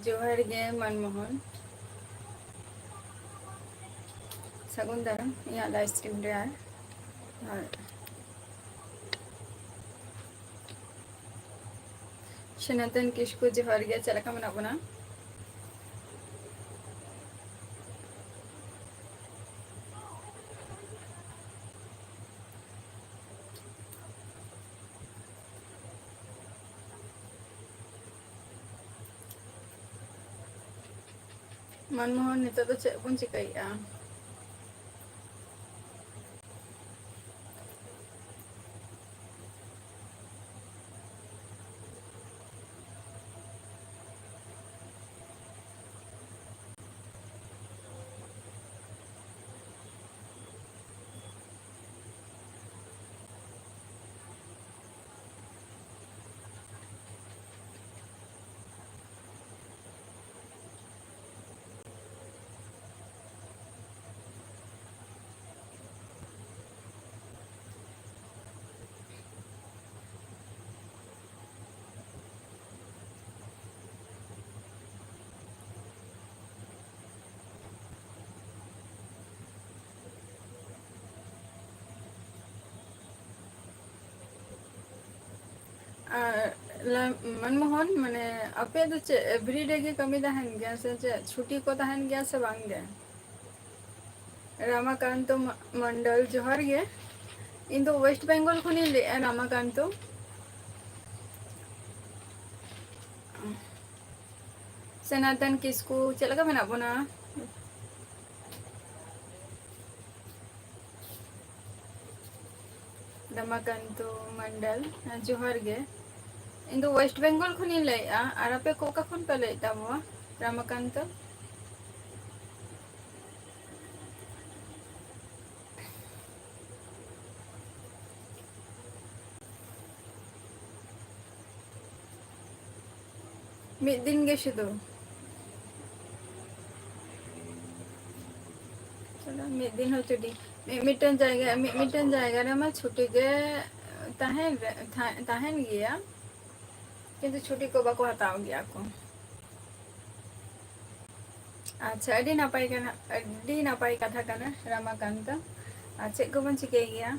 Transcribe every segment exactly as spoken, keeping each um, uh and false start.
ᱡᱚᱦᱟᱨ ᱜᱮ ᱢᱟᱱᱢᱳᱦᱚᱱ, ᱥᱟᱹᱜᱩᱱ ᱫᱟᱨᱟᱢ ᱤᱧᱟᱹᱜ live stream ᱨᱮ᱾ ᱟᱨ, ᱟᱨ ᱥᱚᱱᱟᱛᱚᱱ ᱠᱤᱥᱠᱩ, ᱡᱚᱦᱟᱨ ᱜᱮ, ᱪᱮᱫ ᱞᱮᱠᱟ ᱢᱮᱱᱟᱜ ᱵᱚᱱᱟ? ᱢᱟᱱᱢᱳᱦᱚᱱ, ᱱᱤᱛᱚᱜ ᱫᱚ ᱪᱮᱫ ᱵᱚᱱ ᱪᱤᱠᱟᱹᱭᱮᱫᱼᱟ? ᱟᱨ ᱞᱟ-, ᱢᱟᱱᱢᱳᱦᱚᱱ, ᱢᱟᱱᱮ, ᱟᱯᱮ ᱫᱚ ᱪᱮᱫ everyday ᱜᱮ ᱠᱟᱹᱢᱤ ᱛᱟᱦᱮᱱ ᱜᱮᱭᱟ ᱥᱮ ᱪᱮᱫ? ᱪᱷᱩᱴᱤ ᱠᱚ ᱛᱟᱦᱮᱱ ᱜᱮᱭᱟ ᱥᱮ ᱵᱟᱝ ᱜᱮ? ᱨᱟᱢᱟᱠᱟᱱᱛᱚ ᱢᱟ-, ᱢᱚᱱᱰᱚᱞ, ᱡᱚᱦᱟᱨ ᱜᱮ᱾ ᱤᱧ ᱫᱚ West Bengal ᱠᱷᱚᱱᱤᱧ ᱞᱟᱹᱭᱮᱫᱼᱟ, ᱨᱟᱢᱟᱠᱟᱱᱛᱚ᱾ ᱥᱮᱱᱟᱛᱚᱱ ᱠᱤᱥᱠᱩ, ᱪᱮᱫ ᱞᱮᱠᱟ ᱢᱮᱱᱟᱜ ᱵᱚᱱᱟ? ᱨᱟᱢᱟᱠᱟᱱᱛᱚ ᱢᱚᱱᱰᱚᱞ, ᱡᱚᱦᱟᱨ ᱜᱮ᱾ ᱤᱧ ᱫᱚ West Bengal ᱠᱷᱚᱱᱤᱧ ᱞᱟᱹᱭᱮᱫᱼᱟ, ᱟᱨ ᱟᱯᱮ ᱠᱚ ᱚᱠᱟ ᱠᱷᱚᱱ ᱯᱮ ᱞᱟᱹᱭᱮᱫ ᱛᱟᱵᱚᱣᱟ, ᱨᱟᱢᱟᱠᱟᱱᱛᱚ? ᱢᱤᱫ ᱫᱤᱱ ᱜᱮ ᱥᱩᱫᱷᱩ? ᱪᱚᱞᱚ, ᱢᱤᱫ ᱫᱤᱱ ᱦᱚᱸ ᱪᱷᱩᱴᱤ᱾ ᱢᱤᱫ, ᱢᱤᱫᱴᱮᱱ ᱡᱟᱭᱜᱟ, ᱢᱤᱫ, ᱢᱤᱫᱴᱮᱱ ᱡᱟᱭᱜᱟ ᱨᱮᱢᱟ ᱪᱷᱩᱴᱤ ᱜᱮ ᱛᱟᱦᱮᱱ ᱨᱮ, ᱛᱟᱦᱮᱸ, ᱛᱟᱦᱮᱱ ᱜᱮᱭᱟ, ᱠᱤᱱᱛᱩ ᱪᱷᱩᱴᱤ ᱠᱚ ᱵᱟᱠᱚ ᱦᱟᱛᱟᱣ ᱜᱮᱭᱟ ᱠᱚ᱾ ᱟᱪᱪᱷᱟ, ᱟᱹᱰᱤ ᱱᱟᱯᱟᱭ ᱠᱟᱱᱟ, ᱟᱹᱰᱤ ᱱᱟᱯᱟᱭ ᱠᱟᱛᱷᱟ ᱠᱟᱱᱟ ᱨᱟᱢᱟᱠᱟᱱᱛᱚ᱾ ᱟᱨ ᱪᱮᱫ ᱠᱚᱵᱚᱱ ᱪᱤᱠᱟᱹᱭ ᱜᱮᱭᱟ?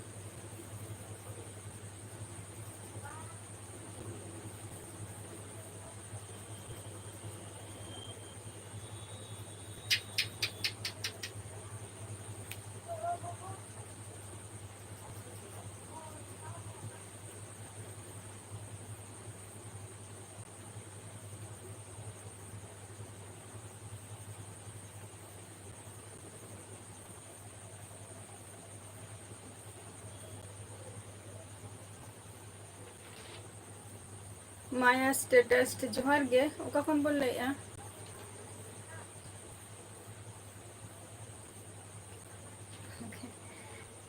ᱢᱟᱭᱟ ᱥᱴᱮᱴᱟᱥ, ᱡᱚᱦᱟᱨ ᱜᱮ᱾ ᱚᱠᱟ ᱠᱷᱚᱱ ᱵᱚᱱ ᱞᱟᱹᱭᱮᱜᱼᱟ?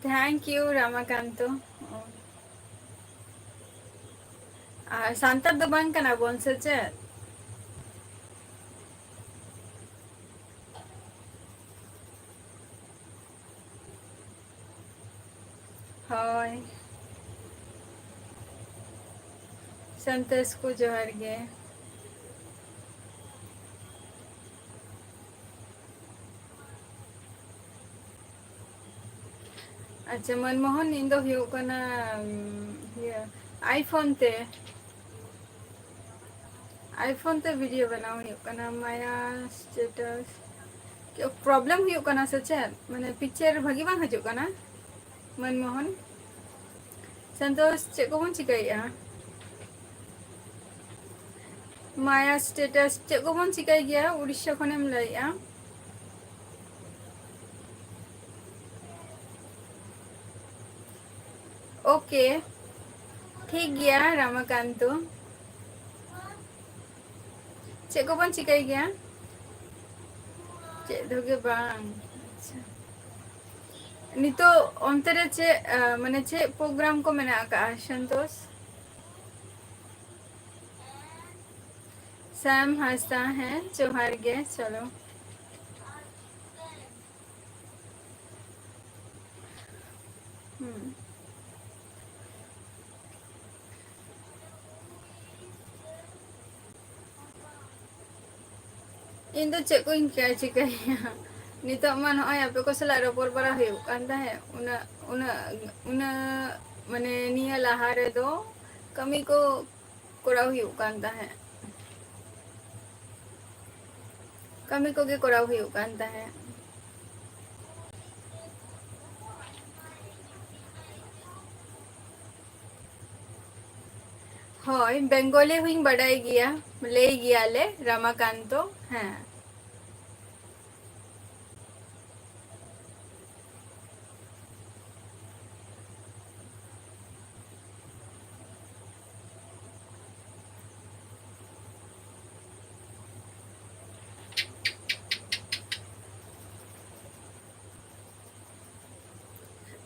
Thank you, ᱨᱟᱢᱟᱠᱟᱱᱛᱚ᱾ ᱟᱨ ᱥᱟᱱᱛᱟᱲ ᱫᱚ ᱵᱟᱝ ᱠᱟᱱᱟ ᱵᱚᱱ, ᱥᱮ ᱪᱮᱫ? ᱦᱳᱭ᱾ ᱥᱟᱱᱛᱟᱲ ᱠᱚ, ᱡᱚᱦᱟᱨ ᱜᱮ᱾ ᱟᱪᱪᱷᱟ, ᱢᱚᱱᱢᱳᱦᱚᱱ, ᱤᱧ ᱫᱚ ᱦᱩᱭᱩᱜ ᱠᱟᱱᱟ, ᱩᱢ, ᱤᱭᱟᱹ, iPhone ᱛᱮ, iPhone ᱛᱮ video ᱵᱮᱱᱟᱣ ᱦᱩᱭᱩᱜ ᱠᱟᱱᱟ᱾ ᱢᱟᱭᱟ ᱥᱴᱮᱴᱟᱥ, problem ᱦᱩᱭᱩᱜ ᱠᱟᱱᱟ ᱥᱮ ᱪᱮᱫ? ᱢᱟᱱᱮ, picture ᱵᱷᱟᱹᱜᱤ ᱵᱟᱝ ᱦᱤᱡᱩᱜ ᱠᱟᱱᱟ? ᱢᱚᱱᱢᱳᱦᱚᱱ, ᱥᱟᱱᱛᱳᱥ, ᱪᱮᱫ ᱠᱚᱵᱚᱱ ᱪᱤᱠᱟᱹᱭᱮᱫᱼᱟ? ᱢᱟᱭᱟ ᱥᱴᱮᱴᱟᱥ, ᱪᱮᱫ ᱠᱚᱵᱚᱱ ᱪᱤᱠᱟᱹᱭ ᱜᱮᱭᱟ? ᱩᱲᱤᱥᱥᱟ ᱠᱷᱚᱱᱮᱢ ᱞᱟᱹᱭᱮᱫᱼᱟ? OK, ᱴᱷᱤᱠ ᱜᱮᱭᱟ ᱨᱟᱢᱟᱠᱟᱱᱛᱚ᱾ ᱪᱮᱫ ᱠᱚᱵᱚᱱ ᱪᱤᱠᱟᱹᱭ ᱜᱮᱭᱟ? ᱪᱮᱫ ᱦᱚᱸᱜᱮ ᱵᱟᱝ᱾ ᱟᱪᱪᱷᱟ, ᱱᱤᱛᱚᱜ ᱚᱱᱛᱮ ᱨᱮ ᱪᱮᱫ, ᱟ, ᱢᱟᱱᱮ ᱪᱮᱫ program ᱠᱚ ᱢᱮᱱᱟᱜ ᱟᱠᱟᱜᱼᱟ, ᱥᱚᱱᱛᱳᱥ? ᱥᱟᱢ ᱦᱟᱸᱥᱫᱟ, ᱦᱮᱸ, ᱡᱚᱦᱟᱨ ᱜᱮ, ᱪᱚᱞᱚ᱾ ᱦᱩᱸ᱾ ᱤᱧ ᱫᱚ ᱪᱮᱫ ᱠᱚᱧ ᱪᱤᱠᱟᱹ-, ᱪᱤᱠᱟᱹᱭᱟ? ᱱᱤᱛᱚᱜ ᱢᱟ ᱱᱚᱜᱼᱚᱭ ᱟᱯᱮ ᱠᱚ ᱥᱟᱞᱟᱜ ᱨᱚᱯᱚᱲ ᱵᱟᱲᱟ ᱦᱩᱭᱩᱜ ᱠᱟᱱ ᱛᱟᱦᱮᱸᱫ, ᱩᱱᱟᱹᱜ, ᱩᱱᱟᱹᱜ, ᱩᱱᱟᱹᱜ, ᱢᱟᱱᱮ, ᱱᱤᱭᱟᱹ ᱞᱟᱦᱟ ᱨᱮᱫᱚ ᱠᱟᱹᱢᱤ ᱠᱚ ᱠᱚᱨᱟᱣ ᱦᱩᱭᱩᱜ ᱠᱟᱱ ᱛᱟᱦᱮᱸᱫ, ᱠᱟᱹᱢᱤ ᱠᱚᱜᱮ ᱠᱚᱨᱟᱣ ᱦᱩᱭᱩᱜ ᱠᱟᱱ ᱛᱟᱦᱮᱸᱫ᱾ ᱦᱳᱭ, ᱵᱮᱝᱜᱚᱞᱤ ᱦᱚᱸᱧ ᱵᱟᱰᱟᱭ ᱜᱮᱭᱟ, ᱞᱟᱹᱭ ᱜᱮᱭᱟᱞᱮ ᱨᱟᱢᱟᱠᱟᱱᱛᱚ᱾ ᱦᱮᱸ᱾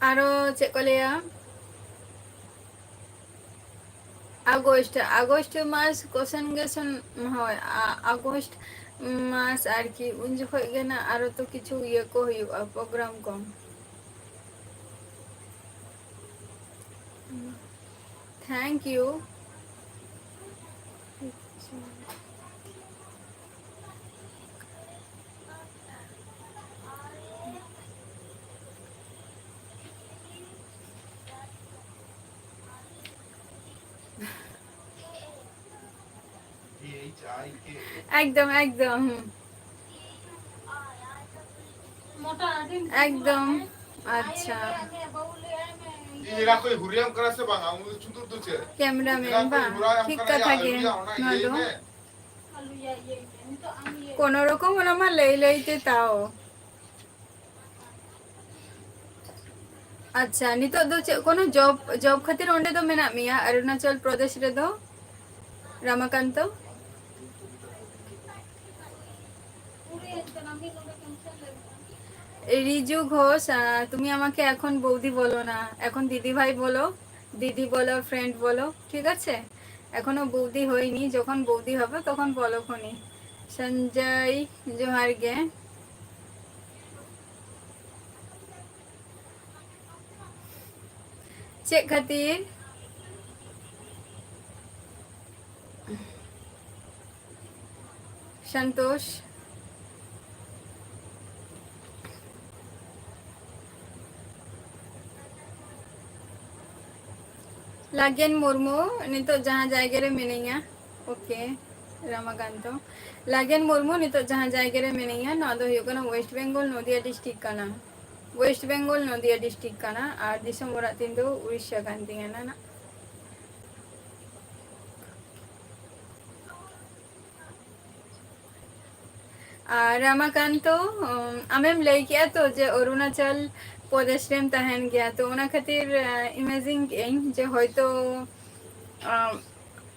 ᱟᱨᱚ ᱪᱮᱫ ᱠᱚ ᱞᱟᱹᱭᱟ, ᱟᱜᱚᱥᱴ, ᱟᱜᱚᱥᱴ ᱢᱟᱥ ᱠᱚᱥᱮᱱ ᱜᱮ ᱥᱮᱱ, ᱦᱳᱭ, ᱟ-, ᱟᱜᱚᱥᱴ ᱢᱟᱥ ᱟᱨᱠᱤ, ᱩᱱ ᱡᱚᱠᱷᱚᱡ ᱜᱮ ᱱᱟᱜ ᱟᱨᱚ ᱛᱚ ᱠᱤᱪᱷᱩ ᱤᱭᱟᱹ ᱠᱚ ᱦᱩᱭᱩᱜᱼᱟ, ᱯᱨᱳᱜᱨᱟᱢ ᱠᱚ᱾ Thank you. ᱮᱠᱫᱚᱢ, ᱮᱠᱫᱚᱢ᱾ ᱮᱠᱫᱚᱢ᱾ ᱟᱪᱪᱷᱟ᱾ ᱤᱧ ᱮᱨᱟ ᱠᱚᱭ ᱦᱩᱨᱤᱭᱟᱢ ᱠᱟᱱᱟ ᱥᱮ ᱵᱟᱝᱟ? ᱩᱱᱤ ᱫᱚ ᱪᱩᱫᱩᱨ ᱫᱚ ᱪᱮᱫ? ᱠᱮᱢᱨᱟᱢᱮᱱ ᱮᱨᱟ ᱠᱚᱭ ᱵᱟᱝ? ᱦᱩᱨᱟᱭᱟᱢ ᱴᱷᱤᱠ ᱠᱟᱱᱟ, ᱠᱟᱛᱷᱟ ᱭᱟ, ᱜᱮ ᱟᱹᱞᱩᱭᱟ, ᱚᱱᱟ ᱱᱚᱣᱟ ᱤᱭᱟᱹᱭ ᱫᱚ᱾ ᱢᱮ᱾ ᱠᱳᱱᱳ ᱨᱚᱠᱚᱢ ᱚᱱᱟ ᱢᱟ ᱞᱟᱹᱭ ᱞᱟᱹᱭ ᱛᱮ ᱛᱟᱣ᱾ ᱟᱪᱪᱷᱟ, ᱱᱤᱛᱚᱜ ᱫᱚ ᱪᱮᱫ ᱠᱳᱱᱳ ᱡᱚᱵ, ᱡᱚᱵ ᱠᱷᱟᱹᱛᱤᱨ ᱚᱸᱰᱮ ᱫᱚ ᱢᱮᱱᱟᱜ ᱢᱮᱭᱟ ᱚᱨᱩᱱᱟᱪᱚᱞ ᱯᱨᱚᱫᱮᱥ ᱨᱮᱫᱚ, ᱨᱟᱢᱟᱠᱟᱱᱛᱚ? রিজু ঘোষ, আহ, তুমি আমাকে এখন বৌদি বলো না, এখন দিদি ভাই বলো, দিদি বলো, ফ্রেন্ড বলো, ঠিক আছে? এখনো বৌদি হইনি, যখন বৌদি হবে তখন বলো খনি। সঞ্জয়, ᱡᱚᱦᱟᱨ ᱜᱮ᱾ ᱪᱮᱫ ᱠᱷᱟᱹᱛᱤᱨ? ᱥᱚᱱᱛᱳᱥ, ᱞᱟᱜᱮᱱ ᱢᱩᱨᱢᱩ, ᱱᱤᱛᱚᱜ ᱡᱟᱦᱟᱸ ᱡᱟᱭᱜᱟ ᱨᱮ ᱢᱤᱱᱟᱹᱧᱟ, ᱳᱠᱮ, ᱨᱟᱢᱟᱠᱟᱱᱛᱚ᱾ ᱞᱟᱜᱮᱱ ᱢᱩᱨᱢᱩ, ᱱᱤᱛᱚᱜ ᱡᱟᱦᱟᱸ ᱡᱟᱭᱜᱟ ᱨᱮ ᱢᱤᱱᱟᱹᱧᱟ, ᱱᱚᱣᱟ ᱫᱚ ᱦᱩᱭᱩᱜ ᱠᱟᱱᱟ ᱳᱭᱮᱥᱴ ᱵᱮᱝᱜᱚᱞ, ᱱᱚᱫᱤᱭᱟ ᱰᱤᱥᱴᱨᱤᱠᱴ ᱠᱟᱱᱟ᱾ ᱳᱭᱮᱥᱴ ᱵᱮᱝᱜᱚᱞ, ᱱᱚᱫᱤᱭᱟ ᱰᱤᱥᱴᱨᱤᱠᱴ ᱠᱟᱱᱟ, ᱟᱨ ᱫᱤᱥᱚᱢ ᱚᱲᱟᱜ ᱛᱤᱧ ᱫᱚ ᱩᱲᱤᱥᱥᱟ ᱠᱟᱱ ᱛᱤᱧᱟ ᱱᱟᱱᱟ᱾ ᱟᱨ ᱨᱟᱢᱟᱠᱟᱱᱛᱚ, ᱩᱢ, ᱟᱢᱮᱢ ᱞᱟᱹᱭ ᱠᱮᱜᱼᱟ ᱛᱚ ᱡᱮ ᱚᱨᱩᱱᱟᱪᱚᱞ ᱯᱨᱚᱫᱮᱥ ᱨᱮᱢ ᱛᱟᱦᱮᱱ ᱜᱮᱭᱟ, ᱛᱚ ᱚᱱᱟ ᱠᱷᱟᱹᱛᱤᱨ, ᱟ, ᱤᱢᱮᱡᱤᱱ ᱠᱮᱜᱼᱟᱹᱧ ᱡᱮ ᱦᱚᱭᱛᱳ, ᱟᱢ,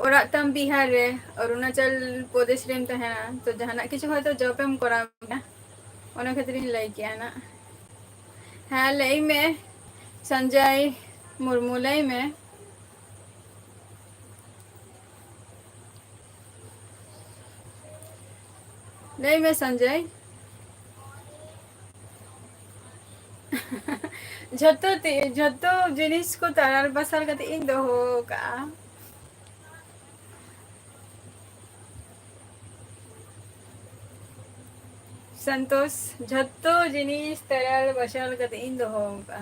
ᱚᱲᱟᱜ ᱛᱟᱢ ᱵᱤᱦᱟᱨ ᱨᱮ, ᱚᱨᱩᱱᱟᱪᱚᱞ ᱯᱨᱚᱫᱮᱥ ᱨᱮᱢ ᱛᱟᱦᱮᱱᱟ, ᱛᱚ ᱡᱟᱦᱟᱱᱟᱜ ᱠᱤᱪᱷᱩ ᱦᱚᱭᱛᱳ ᱡᱚᱵ ᱮᱢ ᱠᱚᱨᱟᱣ ᱜᱮᱭᱟ, ᱚᱱᱟ ᱠᱷᱟᱹᱛᱤᱨᱤᱧ ᱞᱟᱹᱭ ᱠᱮᱜᱼᱟ ᱱᱟᱜ᱾ ᱦᱮᱸ, ᱞᱟᱹᱭ ᱢᱮ ᱥᱚᱧᱡᱚᱭ ᱢᱩᱨᱢᱩ, ᱞᱟᱹᱭ ᱢᱮ᱾ ᱞᱟᱹᱭ ᱢᱮ ᱥᱚᱧᱡᱚᱭ᱾ ᱡᱷᱚᱛᱚ ᱛᱮ, ᱡᱷᱚᱛᱚ ᱡᱤᱱᱤᱥ ᱠᱚ ᱛᱟᱲᱟᱞ ᱵᱟᱥᱟᱞ ᱠᱟᱛᱮ ᱤᱧ ᱫᱚᱦᱚ ᱠᱟᱜᱼᱟ᱾ ᱥᱚᱱᱛᱳᱥ, ᱡᱷᱚᱛᱚ ᱡᱤᱱᱤᱥ ᱛᱟᱲᱟᱞ ᱵᱟᱥᱟᱞ ᱠᱟᱛᱮ ᱤᱧ ᱫᱚᱦᱚ ᱠᱟᱜᱼᱟ᱾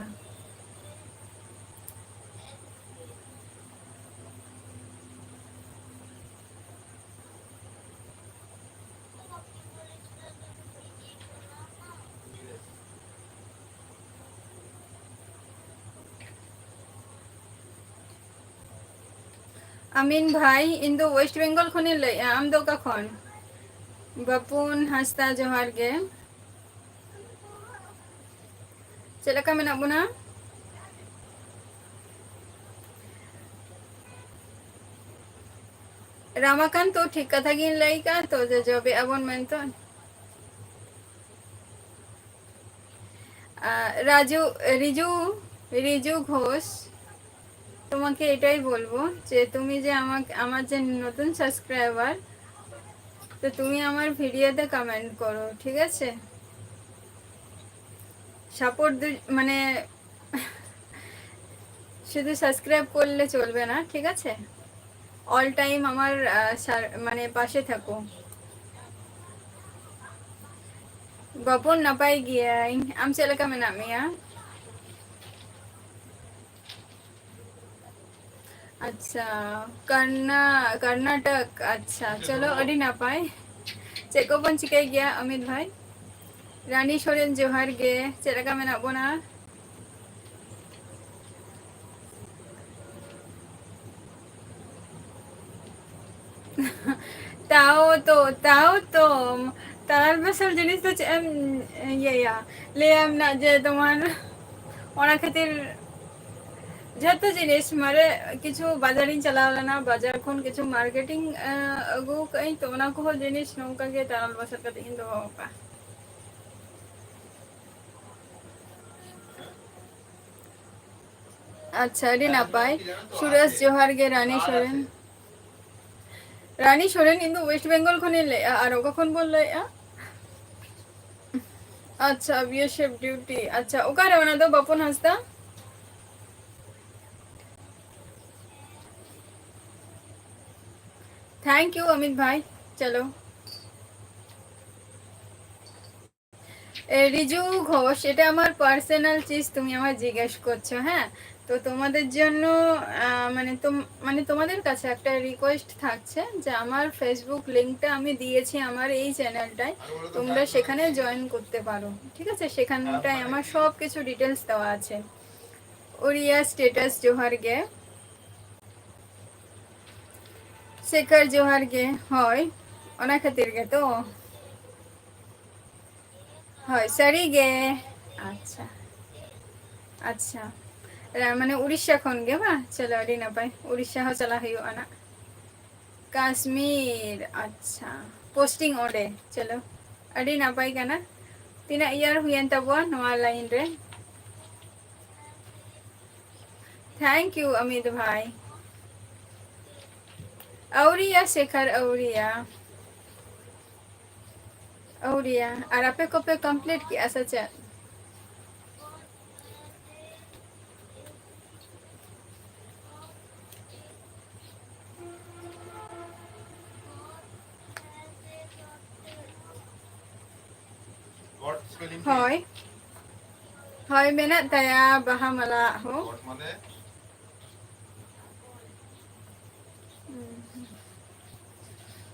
ᱟᱢᱤᱱ ᱵᱷᱟᱭ, ᱤᱧ ᱫᱚ ᱳᱭᱮᱥᱴ ᱵᱮᱝᱜᱚᱞ ᱠᱷᱚᱱᱤᱧ ᱞᱟᱹᱭᱮᱜᱼᱟ᱾ ᱟᱢ ᱫᱚ ᱚᱠᱟ ᱠᱷᱚᱱ? ᱵᱟᱯᱩᱱ ᱦᱟᱸᱥᱫᱟ, ᱡᱚᱦᱟᱨ ᱜᱮ᱾ ᱪᱮᱫ ᱞᱮᱠᱟ ᱢᱮᱱᱟᱜ ᱵᱚᱱᱟ? ᱨᱟᱢᱟᱠᱟᱱᱛᱚ, ᱴᱷᱤᱠ ᱠᱟᱛᱷᱟ ᱜᱤᱧ ᱞᱟᱹᱭ ᱠᱟᱜᱼᱟ ᱛᱚ, ᱡᱮ ᱡᱚᱵᱮ ᱟᱵᱚᱱ ᱢᱮᱱᱛᱮ᱾ আহ, রাজু, রিজু, রিজু ঘোষ, তোমাকে এটাই বলবো যে তুমি যে আমাকে, আমার যে নতুন সাবস্ক্রাইবার, তো তুমি আমার ভিডিওতে কমেন্ট করো, ঠিক আছে? সাপোর্ট, মানে, শুধু সাবস্ক্রাইব করলে চলবে না, ঠিক আছে? অল টাইম আমার, আহ, সার-, মানে, পাশে থাকো। ᱵᱟᱯᱚᱱ, ᱱᱟᱯᱟᱭ ᱜᱤᱭᱟᱹᱧ, ᱟᱢ ᱪᱮᱫ ᱞᱮᱠᱟ ᱢᱮᱱᱟᱜ ᱢᱮᱭᱟ? ᱟᱪᱪᱷᱟ, ᱠᱟᱨᱱᱟ-, ᱠᱟᱨᱱᱟᱴᱚᱠ᱾ ᱟᱪᱪᱷᱟ, ᱪᱚᱞᱚ, ᱟᱹᱰᱤ ᱱᱟᱯᱟᱭ᱾ ᱪᱮᱫ ᱠᱚᱵᱚᱱ ᱪᱤᱠᱟᱹᱭ ᱜᱮᱭᱟ, ᱚᱢᱤᱛ ᱵᱷᱟᱭ? ᱨᱟᱱᱤ ᱥᱚᱨᱮᱱ, ᱡᱚᱦᱟᱨ ᱜᱮ, ᱪᱮᱫ ᱞᱮᱠᱟ ᱢᱮᱱᱟᱜ ᱵᱚᱱᱟ? ᱛᱟᱣ ᱛᱚ, ᱛᱟᱣ ᱛᱚ, ᱛᱟᱞᱟᱞ ᱵᱟᱥᱟᱞ ᱡᱤᱱᱤᱥ ᱫᱚ ᱪᱮᱫ ᱮᱢ ᱤᱭᱟᱹᱭᱟ? ᱞᱟᱹᱭᱟᱢ ᱱᱟ ᱡᱮ ᱛᱚᱢᱟᱨ ᱚᱱᱟ ᱠᱷᱟᱹᱛᱤᱨ ᱡᱷᱚᱛᱚ ᱡᱤᱱᱤᱥ, ᱢᱟᱨᱮ ᱠᱤᱪᱷᱩ ᱵᱟᱡᱟᱨᱤᱧ ᱪᱟᱞᱟᱣ ᱞᱮᱱᱟ, ᱵᱟᱡᱟᱨ ᱠᱷᱚᱱ ᱠᱤᱪᱷᱩ ᱢᱟᱨᱠᱮᱴᱤᱝ, ᱮ, ᱟᱹᱜᱩ ᱠᱟᱜ ᱟᱹᱧ, ᱛᱚ ᱚᱱᱟ ᱠᱚᱦᱚᱸ ᱡᱤᱱᱤᱥ ᱱᱚᱝᱠᱟ ᱜᱮ ᱛᱟᱞᱟᱞ ᱵᱟᱥᱟᱞ ᱠᱟᱛᱮ ᱤᱧ ᱫᱚᱦᱚ ᱠᱟᱜᱼᱟ᱾ ᱟᱪᱪᱷᱟ, ᱟᱹᱰᱤ ᱱᱟᱯᱟᱭ᱾ ᱥᱩᱨᱮᱥ, ᱡᱚᱦᱟᱨ ᱜᱮ᱾ ᱨᱟᱱᱤ ᱥᱚᱨᱮᱱ, ᱨᱟᱱᱤ ᱥᱚᱨᱮᱱ, ᱤᱧ ᱫᱚ ᱳᱭᱮᱥᱴ ᱵᱮᱝᱜᱚᱞ ᱠᱷᱚᱱᱤᱧ ᱞᱟᱹᱭᱮᱜᱼᱟ᱾ ᱟᱨ ᱚᱠᱟ ᱠᱷᱚᱱ ᱵᱚᱱ ᱞᱟᱹᱭᱮᱜᱼᱟ? ᱟᱪᱪᱷᱟ, ᱵᱤᱭᱮᱥᱮᱯᱷ ᱰᱤᱭᱩᱴᱤ᱾ ᱟᱪᱪᱷᱟ, ᱚᱠᱟᱨᱮ ᱚᱱᱟ ᱫᱚ, ᱵᱟᱯᱚᱱ ᱦᱟᱸᱥᱫᱟ? Thank you, অমিত ভাই। চলো। এ, রিজু ঘোষ, এটা আমার পার্সোনাল চিজ, তুমি আমায় জিজ্ঞেস করছো, হ্যাঁ? তো তোমাদের জন্য, আহ, মানে তোম-, মানে তোমাদের কাছে একটা রিকোয়েস্ট থাকছে যে আমার Facebook লিংকটা আমি দিয়েছি আমার এই চ্যানেলটায়, তোমরা সেখানে জয়েন করতে পারো, ঠিক আছে? সেখানটায় আমার সব কিছু ডিটেলস দেওয়া আছে। উড়িয়া স্ট্যাটাস, ᱡᱚᱦᱟᱨ ᱜᱮ᱾ ᱥᱮᱠᱷᱚᱨ, ᱡᱚᱦᱟᱨ ᱜᱮ᱾ ᱦᱳᱭ, ᱚᱱᱟ ᱠᱷᱟᱹᱛᱤᱨ ᱜᱮ ᱛᱚ᱾ ᱦᱳᱭ, ᱥᱟᱹᱨᱤ ᱜᱮ᱾ ᱟᱪᱪᱷᱟ, ᱟᱪᱪᱷᱟ᱾ ᱮ, ᱢᱟᱱᱮ ᱩᱲᱤᱥᱥᱟ ᱠᱷᱚᱱ ᱜᱮ ᱵᱟᱝ? ᱪᱚᱞᱚ, ᱟᱹᱰᱤ ᱱᱟᱯᱟᱭ᱾ ᱩᱲᱤᱥᱥᱟ ᱦᱚᱸ ᱪᱟᱞᱟᱜ ᱦᱩᱭᱩᱜᱼᱟ ᱱᱟᱜ᱾ ᱠᱟᱥᱢᱤᱨ, ᱟᱪᱪᱷᱟ᱾ ᱯᱳᱥᱴᱤᱝ ᱚᱸᱰᱮ᱾ ᱪᱚᱞᱚ, ᱟᱹᱰᱤ ᱱᱟᱯᱟᱭ ᱠᱟᱱᱟ᱾ ᱛᱤᱱᱟᱹᱜ ᱤᱭᱟᱨ ᱦᱩᱭᱮᱱ ᱛᱟᱵᱚᱣᱟ ᱱᱚᱣᱟ ᱞᱟᱭᱤᱱ ᱨᱮ? Thank you, ᱚᱢᱤᱛ ᱵᱷᱟᱭ᱾ ᱟᱹᱣᱨᱤᱭᱟ ᱥᱮᱠᱷᱟᱨ, ᱟᱹᱣᱨᱤᱭᱟ᱾ ᱟᱹᱣᱨᱤᱭᱟ᱾ ᱟᱨ ᱟᱯᱮ ᱠᱚᱯᱮ ᱠᱚᱢᱯᱞᱤᱴ ᱠᱮᱜᱼᱟ ᱥᱮ ᱪᱮᱫ? ᱦᱳᱭ, ᱦᱳᱭ, ᱢᱮᱱᱟᱜ ᱛᱟᱭᱟ ᱵᱟᱦᱟ ᱢᱟᱞᱟ ᱦᱚᱸ᱾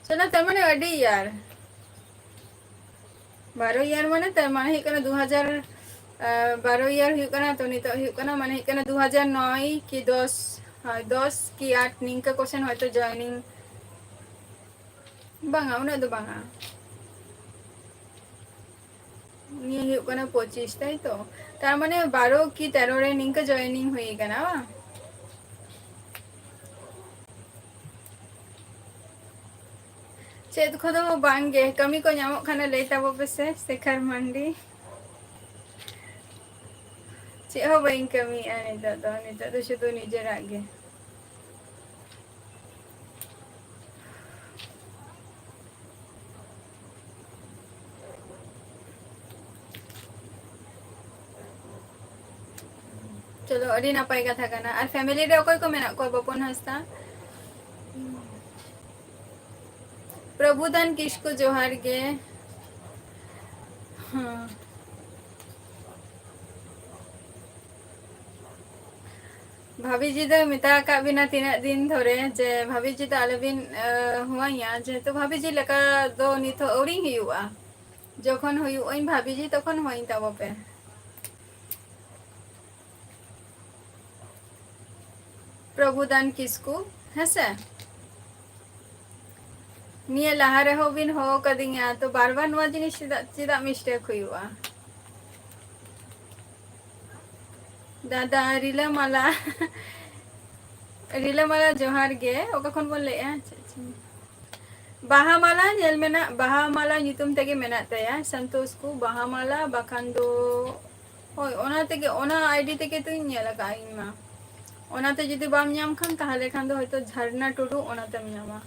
ᱪᱚᱞᱚ, ᱛᱟᱨ ᱢᱟᱱᱮ ᱟᱹᱰᱤ ᱤᱭᱟᱨ᱾ ᱵᱟᱨᱚ ᱤᱭᱟᱨ ᱢᱟᱱᱮ, ᱛᱟᱨ ᱢᱟᱱᱮ ᱦᱩᱭᱩᱜ ᱠᱟᱱᱟ ᱫᱩ ᱦᱟᱡᱟᱨ, ᱟᱨ, ᱵᱟᱨᱚ ᱤᱭᱟᱨ ᱦᱩᱭᱩᱜ ᱠᱟᱱᱟ, ᱛᱚ ᱱᱤᱛᱚᱜ ᱦᱩᱭᱩᱜ ᱠᱟᱱᱟ, ᱢᱟᱱᱮ ᱦᱩᱭᱩᱜ ᱠᱟᱱᱟ ᱫᱩ ᱦᱟᱡᱟᱨ ᱱᱚᱭ ᱠᱤ ᱫᱚᱥ, ᱦᱳᱭ, ᱫᱚᱥ ᱠᱤ ᱟᱴ ᱱᱤᱝᱠᱟᱹ ᱠᱚᱥᱮᱱ ᱦᱚᱭᱛᱳ joining, ᱵᱟᱝᱟ, ᱩᱱᱟᱹᱜ ᱫᱚ ᱵᱟᱝᱟ᱾ ᱱᱤᱭᱟᱹ ᱦᱩᱭᱩᱜ ᱠᱟᱱᱟ ᱯᱚᱸᱪᱤᱥ, ᱛᱟᱭ ᱛᱚ? ᱛᱟᱨ ᱢᱟᱱᱮ ᱵᱟᱨᱚ ᱠᱤ ᱛᱮᱨᱚ ᱨᱮ ᱱᱤᱝᱠᱟᱹ joining ᱦᱩᱭ ᱠᱟᱱᱟ, ᱵᱟᱝ? ᱪᱮᱫ ᱠᱚᱫᱚ ᱵᱟᱝ ᱜᱮ, ᱠᱟᱹᱢᱤ ᱠᱚ ᱧᱟᱢᱚᱜ ᱠᱷᱟᱱ ᱞᱟᱹᱭ ᱛᱟᱵᱚ ᱯᱮᱥᱮ, ᱥᱮᱠᱷᱟᱨ ᱢᱟᱱᱰᱤ᱾ ᱪᱮᱫ ᱦᱚᱸ ᱵᱟᱹᱧ ᱠᱟᱹᱢᱤᱭᱮᱫᱼᱟ ᱱᱤᱛᱚᱜ ᱫᱚ, ᱱᱤᱛᱚᱜ ᱫᱚ ᱥᱩᱫᱷᱩ ᱱᱤᱡᱮᱨᱟᱜ ᱜᱮ᱾ ᱪᱚᱞᱚ, ᱟᱹᱰᱤ ᱱᱟᱯᱟᱭ ᱠᱟᱛᱷᱟ ᱠᱟᱱᱟ᱾ ᱟᱨ family ᱨᱮ ᱚᱠᱚᱭ ᱠᱚ ᱢᱮᱱᱟᱜ ᱠᱚᱣᱟ, ᱵᱚᱯᱚᱱ ᱦᱟᱸᱥᱫᱟ? ᱯᱨᱚᱵᱷᱩᱫᱟᱱ ᱠᱤᱥᱠᱩ, ᱡᱚᱦᱟᱨ ᱜᱮ᱾ ᱦᱮᱸ᱾ ᱵᱷᱟᱵᱤᱡᱤ ᱫᱚ ᱢᱮᱛᱟ ᱟᱠᱟᱫ ᱵᱤᱱᱟ ᱛᱤᱱᱟᱹᱜ ᱫᱤᱱ ᱫᱷᱚᱨᱮ ᱡᱮ ᱵᱷᱟᱵᱤᱡᱤ ᱫᱚ ᱟᱞᱚᱵᱤᱱ, ᱮ, ᱦᱚᱦᱚᱭᱟ, ᱡᱮᱦᱮᱛᱩ ᱵᱷᱟᱵᱤᱡᱤ ᱞᱮᱠᱟ ᱫᱚ ᱱᱤᱛ ᱦᱚᱸ ᱟᱹᱣᱨᱤᱧ ᱦᱩᱭᱩᱜᱼᱟ᱾ ᱡᱚᱠᱷᱚᱱ ᱦᱩᱭᱩᱜ ᱟᱹᱧ ᱵᱷᱟᱵᱤᱡᱤ, ᱛᱚᱠᱷᱚᱱ ᱦᱚᱦᱚᱧ ᱛᱟᱵᱚ ᱯᱮ᱾ ᱯᱨᱚᱵᱷᱩᱫᱟᱱ ᱠᱤᱥᱠᱩ, ᱦᱮᱸᱥᱮ? ᱱᱤᱭᱟᱹ ᱞᱟᱦᱟ ᱨᱮᱦᱚᱸ ᱵᱤᱱ ᱦᱚᱦᱚ ᱠᱟᱫᱤᱧᱟ, ᱛᱚ ᱵᱟᱨ ᱵᱟᱨ ᱱᱚᱣᱟ ᱡᱤᱱᱤᱥ ᱪᱮᱫᱟᱜ, ᱪᱮᱫᱟᱜ mistake ᱦᱩᱭᱩᱜᱼᱟ? ᱫᱟᱫᱟ ᱨᱤᱞᱟᱹᱢᱟᱞᱟ, ᱨᱤᱞᱟᱹᱢᱟᱞᱟ ᱡᱚᱦᱟᱨ ᱜᱮ᱾ ᱚᱠᱟ ᱠᱷᱚᱱ ᱵᱚᱱ ᱞᱟᱹᱭᱮᱜᱼᱟ? ᱵᱟᱦᱟ ᱢᱟᱞᱟ ᱧᱮᱞ ᱢᱮᱱᱟᱜ, ᱵᱟᱦᱟ ᱢᱟᱞᱟ ᱧᱩᱛᱩᱢ ᱛᱮᱜᱮ ᱢᱮᱱᱟᱜ ᱛᱟᱭᱟ ᱥᱚᱱᱛᱳᱥ ᱠᱩ, ᱵᱟᱦᱟ ᱢᱟᱞᱟ ᱵᱟᱠᱷᱟᱱ ᱫᱚ, ᱦᱳᱭ, ᱚᱱᱟ ᱛᱮᱜᱮ, ᱚᱱᱟ ID ᱛᱮᱜᱮ ᱛᱚᱧ ᱧᱮᱞ ᱟᱠᱟᱫᱼᱟ ᱤᱧ ᱢᱟ᱾ ᱚᱱᱟᱛᱮ ᱡᱩᱫᱤ ᱵᱟᱢ ᱧᱟᱢ ᱠᱷᱟᱱ, ᱛᱟᱦᱚᱞᱮ ᱠᱷᱟᱱ ᱫᱚ ᱦᱚᱭᱛᱳ ᱡᱷᱟᱨᱱᱟ ᱴᱩᱰᱩ, ᱚᱱᱟᱛᱮᱢ ᱧᱟᱢᱟ᱾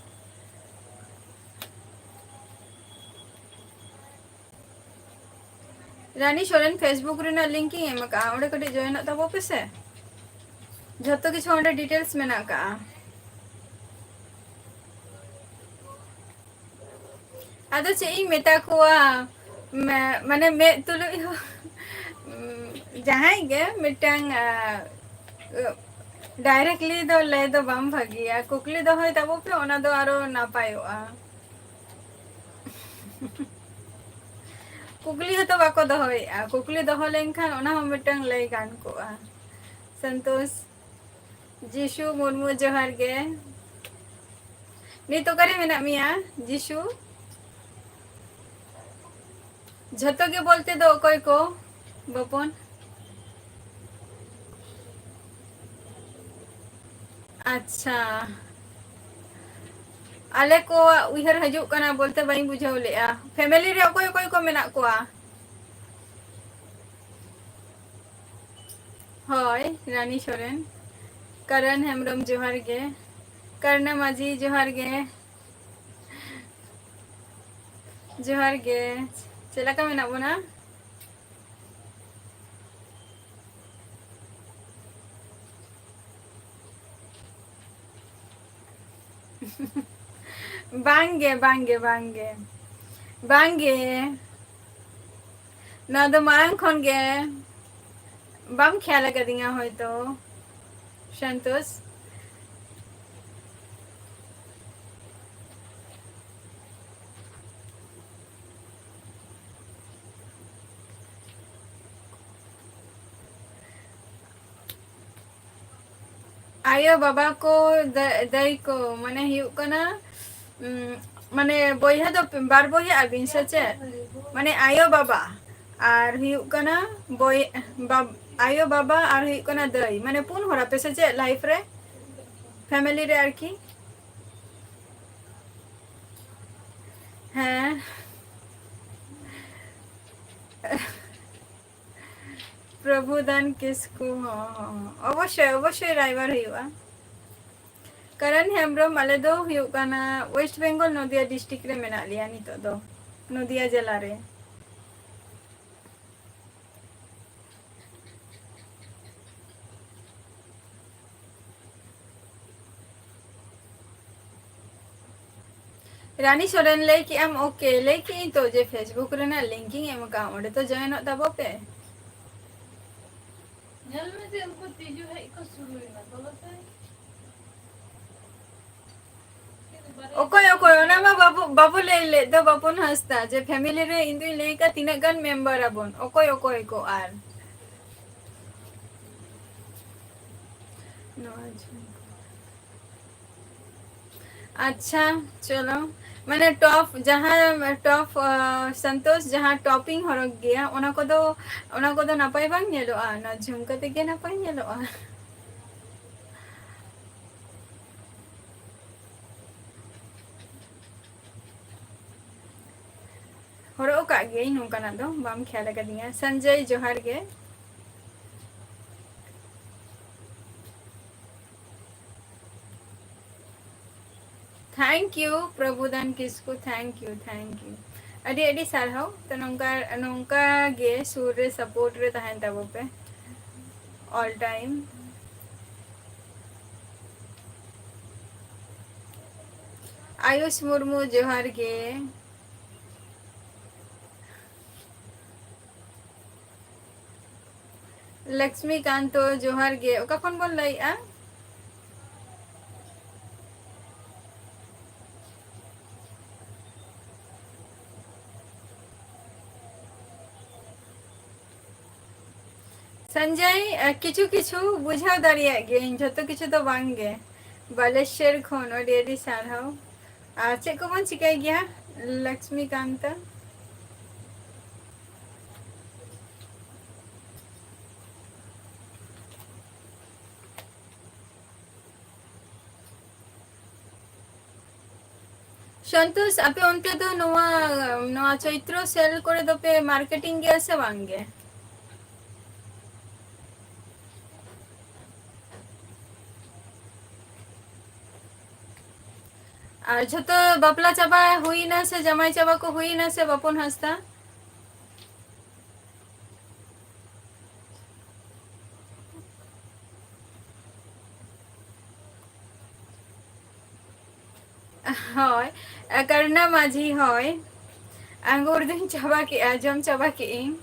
ᱨᱟᱱᱤ ᱥᱚᱨᱮᱱ Facebook ᱨᱮᱱᱟᱜ link ᱤᱧ ᱮᱢ ᱟᱠᱟᱫᱼᱟ, ᱚᱸᱰᱮ ᱠᱟᱹᱴᱤᱡ joinᱚᱜ ᱛᱟᱵᱚ ᱯᱮᱥᱮ᱾ ᱡᱷᱚᱛᱚ ᱠᱤᱪᱷᱩ ᱚᱸᱰᱮ details ᱢᱮᱱᱟᱜ ᱟᱠᱟᱫᱼᱟ᱾ ᱟᱫᱚ ᱪᱮᱫ ᱤᱧ ᱢᱮᱛᱟ ᱠᱚᱣᱟ, ᱢᱮ-, ᱢᱟᱱᱮ ᱢᱮᱫ ᱛᱩᱞᱩᱡ ᱦᱚᱸ, ᱡᱟᱦᱟᱸᱭ ᱜᱮ ᱢᱤᱫᱴᱟᱝ, ᱟ, directly ᱫᱚ ᱞᱟᱹᱭ ᱫᱚ ᱵᱟᱝ ᱵᱷᱟᱹᱜᱤᱭᱟ, ᱠᱩᱠᱞᱤ ᱫᱚᱦᱚᱭ ᱛᱟᱵᱚ ᱯᱮ, ᱚᱱᱟ ᱫᱚ ᱟᱨᱚ ᱱᱟᱯᱟᱭᱚᱜᱼᱟ᱾ ᱠᱩᱠᱞᱤ ᱦᱚᱸᱛᱚ ᱵᱟᱠᱚ ᱫᱚᱦᱚᱭᱮᱫᱼᱟ᱾ ᱠᱩᱠᱞᱤ ᱫᱚᱦᱚ ᱞᱮᱱᱠᱷᱟᱱ ᱚᱱᱟ ᱦᱚᱸ ᱢᱤᱫᱴᱟᱝ ᱞᱟᱹᱭ ᱜᱟᱱ ᱠᱚᱜᱼᱟ᱾ ᱥᱚᱱᱛᱳᱥ, ᱡᱤᱥᱩ ᱢᱩᱨᱢᱩ ᱡᱚᱦᱟᱨ ᱜᱮ᱾ ᱱᱤᱛ ᱚᱠᱟᱨᱮ ᱢᱮᱱᱟᱜ ᱢᱮᱭᱟ ᱡᱤᱥᱩ? ᱡᱷᱚᱛᱚ ᱜᱮ ᱵᱚᱞᱛᱮ ᱫᱚ ᱚᱠᱚᱭ ᱠᱚ ᱵᱚᱯᱚᱱ? ᱟᱪᱪᱷᱟ, ᱟᱞᱮ ᱠᱚᱣᱟᱜ ᱩᱭᱦᱟᱹᱨ ᱦᱤᱡᱩᱜ ᱠᱟᱱᱟ ᱵᱚᱞᱛᱮ ᱵᱟᱹᱧ ᱵᱩᱡᱷᱟᱹᱣ ᱞᱮᱫᱼᱟ᱾ ᱯᱷᱮᱢᱮᱞᱤ ᱨᱮ ᱚᱠᱚᱭ ᱚᱠᱚᱭ ᱠᱚ ᱢᱮᱱᱟᱜ ᱠᱚᱣᱟ? ᱦᱳᱭ, ᱨᱟᱱᱤ ᱥᱚᱨᱮᱱ, ᱠᱟᱨᱟᱱ ᱦᱮᱢᱵᱨᱚᱢ ᱡᱚᱦᱟᱨ ᱜᱮ, ᱠᱟᱨᱱᱟ ᱢᱟᱹᱡᱷᱤ ᱡᱚᱦᱟᱨ ᱜᱮ, ᱡᱚᱦᱟᱨ ᱜᱮ᱾ ᱪᱮᱫ ᱞᱮᱠᱟ ᱢᱮᱱᱟᱜ ᱵᱚᱱᱟ? ᱵᱟᱝᱜᱮ, ᱵᱟᱝᱜᱮ, ᱵᱟᱝᱜᱮ, ᱵᱟᱝᱜᱮ᱾ ᱱᱚᱣᱟ ᱫᱚ ᱢᱟᱲᱟᱝ ᱠᱷᱚᱱ ᱜᱮ ᱵᱟᱢ ᱠᱷᱮᱭᱟᱞ ᱟᱠᱟᱫᱤᱧᱟ ᱦᱚᱭᱛᱚ, ᱥᱟᱱᱛᱳᱥ᱾ ᱟᱭᱳ ᱵᱟᱵᱟ ᱠᱚ, ᱫᱟ-, ᱫᱟᱹᱭ ᱠᱚ, ᱢᱟᱱᱮ ᱦᱩᱭᱩᱜ ᱠᱟᱱᱟ, ᱩᱢ, ᱢᱟᱱᱮ ᱵᱚᱭᱦᱟ ᱫᱚ ᱵᱟᱨ ᱵᱚᱭᱦᱟ ᱟᱹᱵᱤᱱ ᱥᱮ ᱪᱮᱫ? ᱢᱟᱱᱮ ᱟᱭᱳ ᱵᱟᱵᱟ ᱟᱨ ᱦᱩᱭᱩᱜ ᱠᱟᱱᱟ ᱵᱚᱭ-, ᱵᱟᱵ-, ᱟᱭᱳ ᱵᱟᱵᱟ ᱟᱨ ᱦᱩᱭᱩᱜ ᱠᱟᱱᱟ ᱫᱟᱹᱭ, ᱢᱟᱱᱮ ᱯᱩᱱ ᱦᱚᱲ ᱟᱯᱮ ᱥᱮ ᱪᱮᱫ ᱞᱟᱭᱤᱯᱷ ᱨᱮ, ᱯᱷᱮᱢᱮᱞᱤ ᱨᱮ ᱟᱨᱠᱤ? ᱦᱮᱸ᱾ ᱯᱨᱚᱵᱷᱩᱫᱟᱱ ᱠᱤᱥᱠᱩ, ᱦᱚᱸ, ᱦᱚᱸ, ᱦᱚᱸ᱾ ᱚᱵᱚᱥᱥᱳᱭ, ᱚᱵᱚᱥᱥᱳᱭ ᱨᱟᱭᱵᱟᱨ ᱦᱩᱭᱩᱜᱼᱟ᱾ ᱠᱟᱨᱟᱱ ᱦᱮᱢᱵᱨᱚᱢ, ᱟᱞᱮ ᱫᱚ ᱦᱩᱭᱩᱜ ᱠᱟᱱᱟ West Bengal, ᱱᱚᱫᱤᱭᱟ district ᱨᱮ ᱢᱮᱱᱟᱜ ᱞᱮᱭᱟ ᱱᱤᱛᱚᱜ ᱫᱚ, ᱱᱚᱫᱤᱭᱟ ᱡᱮᱞᱟ ᱨᱮ᱾ ᱨᱟᱱᱤ ᱥᱚᱨᱮᱱ, ᱞᱟᱹᱭ ᱠᱮᱜ ᱟᱢ, OK, ᱞᱟᱹᱭ ᱠᱮᱜ ᱟᱹᱧ ᱛᱚ ᱡᱮ Facebook ᱨᱮᱱᱟᱜ link ᱤᱧ ᱮᱢ ᱠᱟᱜᱼᱟ, ᱚᱸᱰᱮ ᱛᱚ join ᱚᱜ ᱛᱟᱵᱚ ᱯᱮ᱾ ᱧᱮᱞ ᱢᱮ ᱡᱮ ᱩᱱᱠᱩ ᱛᱤᱡᱩ ᱦᱮᱡ ᱠᱚ ᱥᱩᱨᱩᱭᱮᱱᱟ, ᱵᱚᱞᱚ ᱥᱮ᱾ ᱪᱮᱫ ᱚᱠᱚᱭ ᱚᱠᱚᱭ? ᱚᱱᱟ ᱢᱟ ᱵᱟᱵᱚ, ᱵᱟᱵᱚ ᱞᱟᱹᱭ ᱞᱮᱫ ᱫᱚ, ᱵᱟᱯᱚᱱ ᱦᱟᱸᱥᱫᱟ, ᱡᱮ family ᱨᱮ ᱤᱧ ᱫᱩᱧ ᱞᱟᱹᱭ ᱠᱟᱜ ᱛᱤᱱᱟᱹᱜ ᱜᱟᱱ member ᱟᱵᱚᱱ, ᱚᱠᱚᱭ ᱚᱠᱚᱭ ᱠᱚ ᱟᱨ ᱱᱚᱣᱟ ᱡᱷᱩᱢᱠᱟᱹ᱾ ᱟᱪᱪᱷᱟ, ᱪᱚᱞᱚ, ᱢᱟᱱᱮ top ᱡᱟᱦᱟᱸ top, ᱟᱸ, ᱥᱚᱱᱛᱳᱥ ᱡᱟᱦᱟᱸ top ᱤᱧ ᱦᱚᱨᱚᱜᱽ ᱜᱮᱭᱟ, ᱚᱱᱟ ᱠᱚᱫᱚ, ᱚᱱᱟ ᱠᱚᱫᱚ ᱱᱟᱯᱟᱭ ᱵᱟᱝ ᱧᱮᱞᱚᱜᱼᱟ, ᱚᱱᱟ ᱡᱷᱩᱢᱠᱟᱹ ᱛᱮᱜᱮ ᱱᱟᱯᱟᱭ ᱧᱮᱞᱚᱜᱼᱟ᱾ ᱦᱚᱨᱚᱜ ᱟᱠᱟᱫ ᱜᱤᱭᱟᱹᱧ ᱱᱚᱝᱠᱟᱱᱟᱜ ᱫᱚ, ᱵᱟᱢ ᱠᱷᱮᱭᱟᱞ ᱟᱠᱟᱫᱤᱧᱟ᱾ ᱥᱚᱧᱡᱚᱭ, ᱡᱚᱦᱟᱨ ᱜᱮ᱾ Thank you, ᱯᱨᱚᱵᱩᱫᱟᱱ Kisku, thank you, thank you. ᱟᱹᱰᱤ ᱟᱹᱰᱤ ᱥᱟᱨᱦᱟᱣ᱾ ᱛᱚ ᱱᱚᱝᱠᱟ, ᱱᱚᱝᱠᱟ ᱜᱮ ᱥᱩᱨ ᱨᱮ support ᱨᱮ ᱛᱟᱦᱮᱱ ᱛᱟᱵᱚ ᱯᱮ all time. ᱟᱭᱩᱥ ᱢᱩᱨᱢᱩ, ᱡᱚᱦᱟᱨ ᱜᱮ᱾ ᱞᱚᱠᱥᱢᱤ ᱠᱟᱱᱛᱚ, ᱡᱚᱦᱟᱨ ᱜᱮ᱾ ᱚᱠᱟ ᱠᱷᱚᱱ ᱵᱚᱱ ᱞᱟᱹᱭᱮᱜᱼᱟ? ᱥᱚᱧᱡᱚᱭ, ᱠᱤᱪᱷᱩ ᱠᱤᱪᱷᱩ ᱵᱩᱡᱷᱟᱹᱣ ᱫᱟᱲᱮᱭᱟᱜ ᱜᱤᱭᱟᱹᱧ, ᱡᱷᱚᱛᱚ ᱠᱤᱪᱷᱩ ᱫᱚ ᱵᱟᱝ ᱜᱮ᱾ ᱵᱟᱞᱮᱥᱚᱨ ᱠᱷᱚᱱ ᱟᱹᱰᱤ ᱟᱹᱰᱤ ᱥᱟᱨᱦᱟᱣ᱾ ᱟᱨ ᱪᱮᱫ ᱠᱚᱵᱚᱱ ᱪᱤᱠᱟᱹᱭ ᱜᱮᱭᱟ, ᱞᱚᱠᱥᱢᱤ ᱠᱟᱱᱛᱚ? ᱥᱚᱱᱛᱳᱥ, ᱟᱯᱮ ᱚᱱᱛᱮ ᱫᱚ ᱱᱚᱣᱟ, ᱱᱚᱣᱟ ᱪᱳᱭᱛᱨᱚ sale ᱠᱚᱨᱮ ᱫᱚᱯᱮ marketing ᱜᱮᱭᱟ ᱥᱮ ᱵᱟᱝ ᱜᱮ? ᱟᱨ ᱡᱷᱚᱛᱚ ᱵᱟᱯᱞᱟ ᱪᱟᱵᱟ ᱦᱩᱭᱱᱟ ᱥᱮ ᱡᱟᱢᱟᱭ ᱪᱟᱵᱟ ᱠᱚ ᱦᱩᱭᱱᱟ ᱥᱮ, ᱵᱟᱯᱚᱱ ᱦᱟᱸᱥᱫᱟ? ᱦᱳᱭ, ᱠᱟᱨᱱᱟ ᱢᱟᱹᱡᱷᱤ, ᱦᱳᱭ᱾ ᱟᱸᱜᱩᱨ ᱫᱚᱧ ᱪᱟᱵᱟ ᱠᱮᱜᱼᱟ, ᱡᱚᱢ ᱪᱟᱵᱟ ᱠᱮᱜᱼᱟᱹᱧ᱾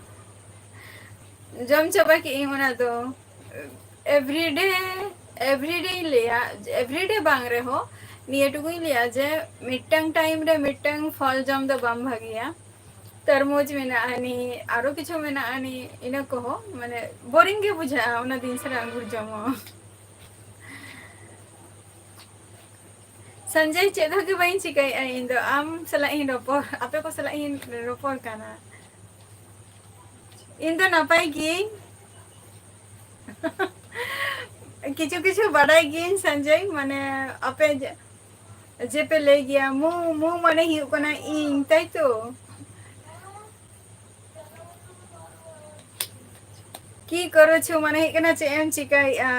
ᱡᱚᱢ ᱪᱟᱵᱟ ᱠᱮᱜᱼᱟᱹᱧ ᱚᱱᱟ ᱫᱚ᱾ Everyday, everyday ᱤᱧ ᱞᱟᱹᱭᱟ, everyday ᱵᱟᱝ ᱨᱮᱦᱚᱸ, ᱱᱤᱭᱟᱹ ᱴᱩᱠᱩᱧ ᱞᱟᱹᱭᱟ ᱡᱮ ᱢᱤᱫᱴᱟᱝ time ᱨᱮ ᱢᱤᱫᱴᱟᱝ ᱯᱷᱚᱞ ᱡᱚᱢ ᱫᱚ ᱵᱟᱝ ᱵᱷᱟᱜᱮᱭᱟ᱾ ᱛᱚᱨᱢᱩᱡᱽ ᱢᱮᱱᱟᱜᱼᱟ ᱱᱤ, ᱟᱨᱚ ᱠᱤᱪᱷᱩ ᱢᱮᱱᱟᱜᱼᱟ ᱱᱤ, ᱤᱱᱟᱹ ᱠᱚᱦᱚᱸ ᱢᱟᱱᱮ boring ᱜᱮ ᱵᱩᱡᱷᱟᱹᱜᱼᱟ ᱚᱱᱟ ᱫᱤᱱ ᱥᱟᱨᱟ ᱟᱸᱜᱩᱨ ᱡᱚᱢ ᱦᱚᱸ᱾ ᱥᱚᱧᱡᱚᱭ, ᱪᱮᱫ ᱦᱚᱸ ᱜᱮ ᱵᱟᱹᱧ ᱪᱤᱠᱟᱹᱭᱮᱫᱼᱟ ᱤᱧ ᱫᱚ, ᱟᱢ ᱥᱟᱞᱟᱜ ᱤᱧ ᱨᱚᱯᱚᱲ, ᱟᱯᱮ ᱠᱚ ᱥᱟᱞᱟᱜ ᱤᱧ ᱨᱚᱯᱚᱲ ᱠᱟᱱᱟ᱾ ᱤᱧ ᱫᱚ ᱱᱟᱯᱟᱭ ᱜᱤᱭᱟᱹᱧ᱾ ᱠᱤᱪᱷᱩ ᱠᱤᱪᱷᱩ ᱵᱟᱰᱟᱭ ᱜᱤᱭᱟᱹᱧ ᱥᱚᱧᱡᱚᱭ, ᱢᱟᱱᱮ ᱟᱯᱮ ᱡᱮ, ᱡᱮ ᱯᱮ ᱞᱟᱹᱭ ᱜᱮᱭᱟ ᱢᱩ, ᱢᱩ ᱢᱟᱱᱮ ᱦᱩᱭᱩᱜ ᱠᱟᱱᱟ ᱤᱧ, ᱛᱟᱭ ᱛᱚ? ᱠᱤ ᱠᱚᱨᱚ ᱪᱷᱩ ᱢᱟᱱᱮ ᱦᱩᱭᱩᱜ ᱠᱟᱱᱟ ᱪᱮᱫ ᱮᱢ ᱪᱤᱠᱟᱹᱭᱮᱫᱼᱟ?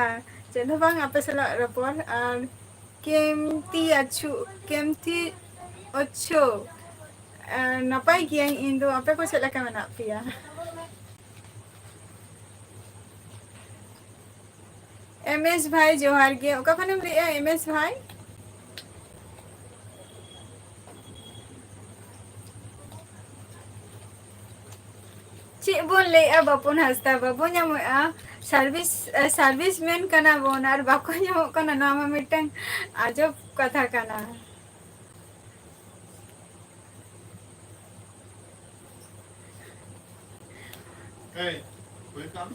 ᱪᱮᱫ ᱦᱚᱸ ᱵᱟᱝ, ᱟᱯᱮ ᱥᱟᱞᱟᱜ ᱨᱚᱯᱚᱲ᱾ ᱟᱨ ᱠᱮᱢᱛᱤ ᱟᱪᱷᱩ, ᱠᱮᱢᱛᱤ ᱚᱪᱷᱚ, ᱟᱨ ᱱᱟᱯᱟᱭ ᱜᱤᱭᱟᱹᱧ ᱤᱧ ᱫᱚ, ᱟᱯᱮ ᱠᱚ ᱪᱮᱫ ᱞᱮᱠᱟ ᱢᱮᱱᱟᱜ ᱯᱮᱭᱟ? ᱮᱢ ᱮᱥ ᱵᱷᱟᱭ ᱡᱚᱦᱟᱨ ᱜᱮ, ᱚᱠᱟ ᱠᱷᱚᱱᱮᱢ ᱞᱟᱹᱭᱮᱜᱼᱟ ᱮᱢ ᱮᱥ ᱵᱷᱟᱭ? ᱪᱮᱫ ᱵᱚᱱ ᱞᱟᱹᱭᱮᱜᱼᱟ ᱵᱟᱯᱚᱱ ᱦᱟᱸᱥᱫᱟ, ᱵᱟᱵᱚ ᱧᱟᱢᱚᱜᱼᱟ᱾ ᱥᱟᱨᱵᱷᱤᱥ, ᱮ, ᱥᱟᱨᱵᱷᱤᱥ ᱢᱮᱱ ᱠᱟᱱᱟ ᱵᱚᱱ ᱟᱨ ᱵᱟᱠᱚ ᱧᱟᱢᱚᱜ ᱠᱟᱱᱟ, ᱱᱚᱣᱟ ᱢᱟ ᱢᱤᱫᱴᱟᱝ ᱟᱡᱚᱵ ᱠᱟᱛᱷᱟ ᱠᱟᱱᱟ᱾ Hey, will you come?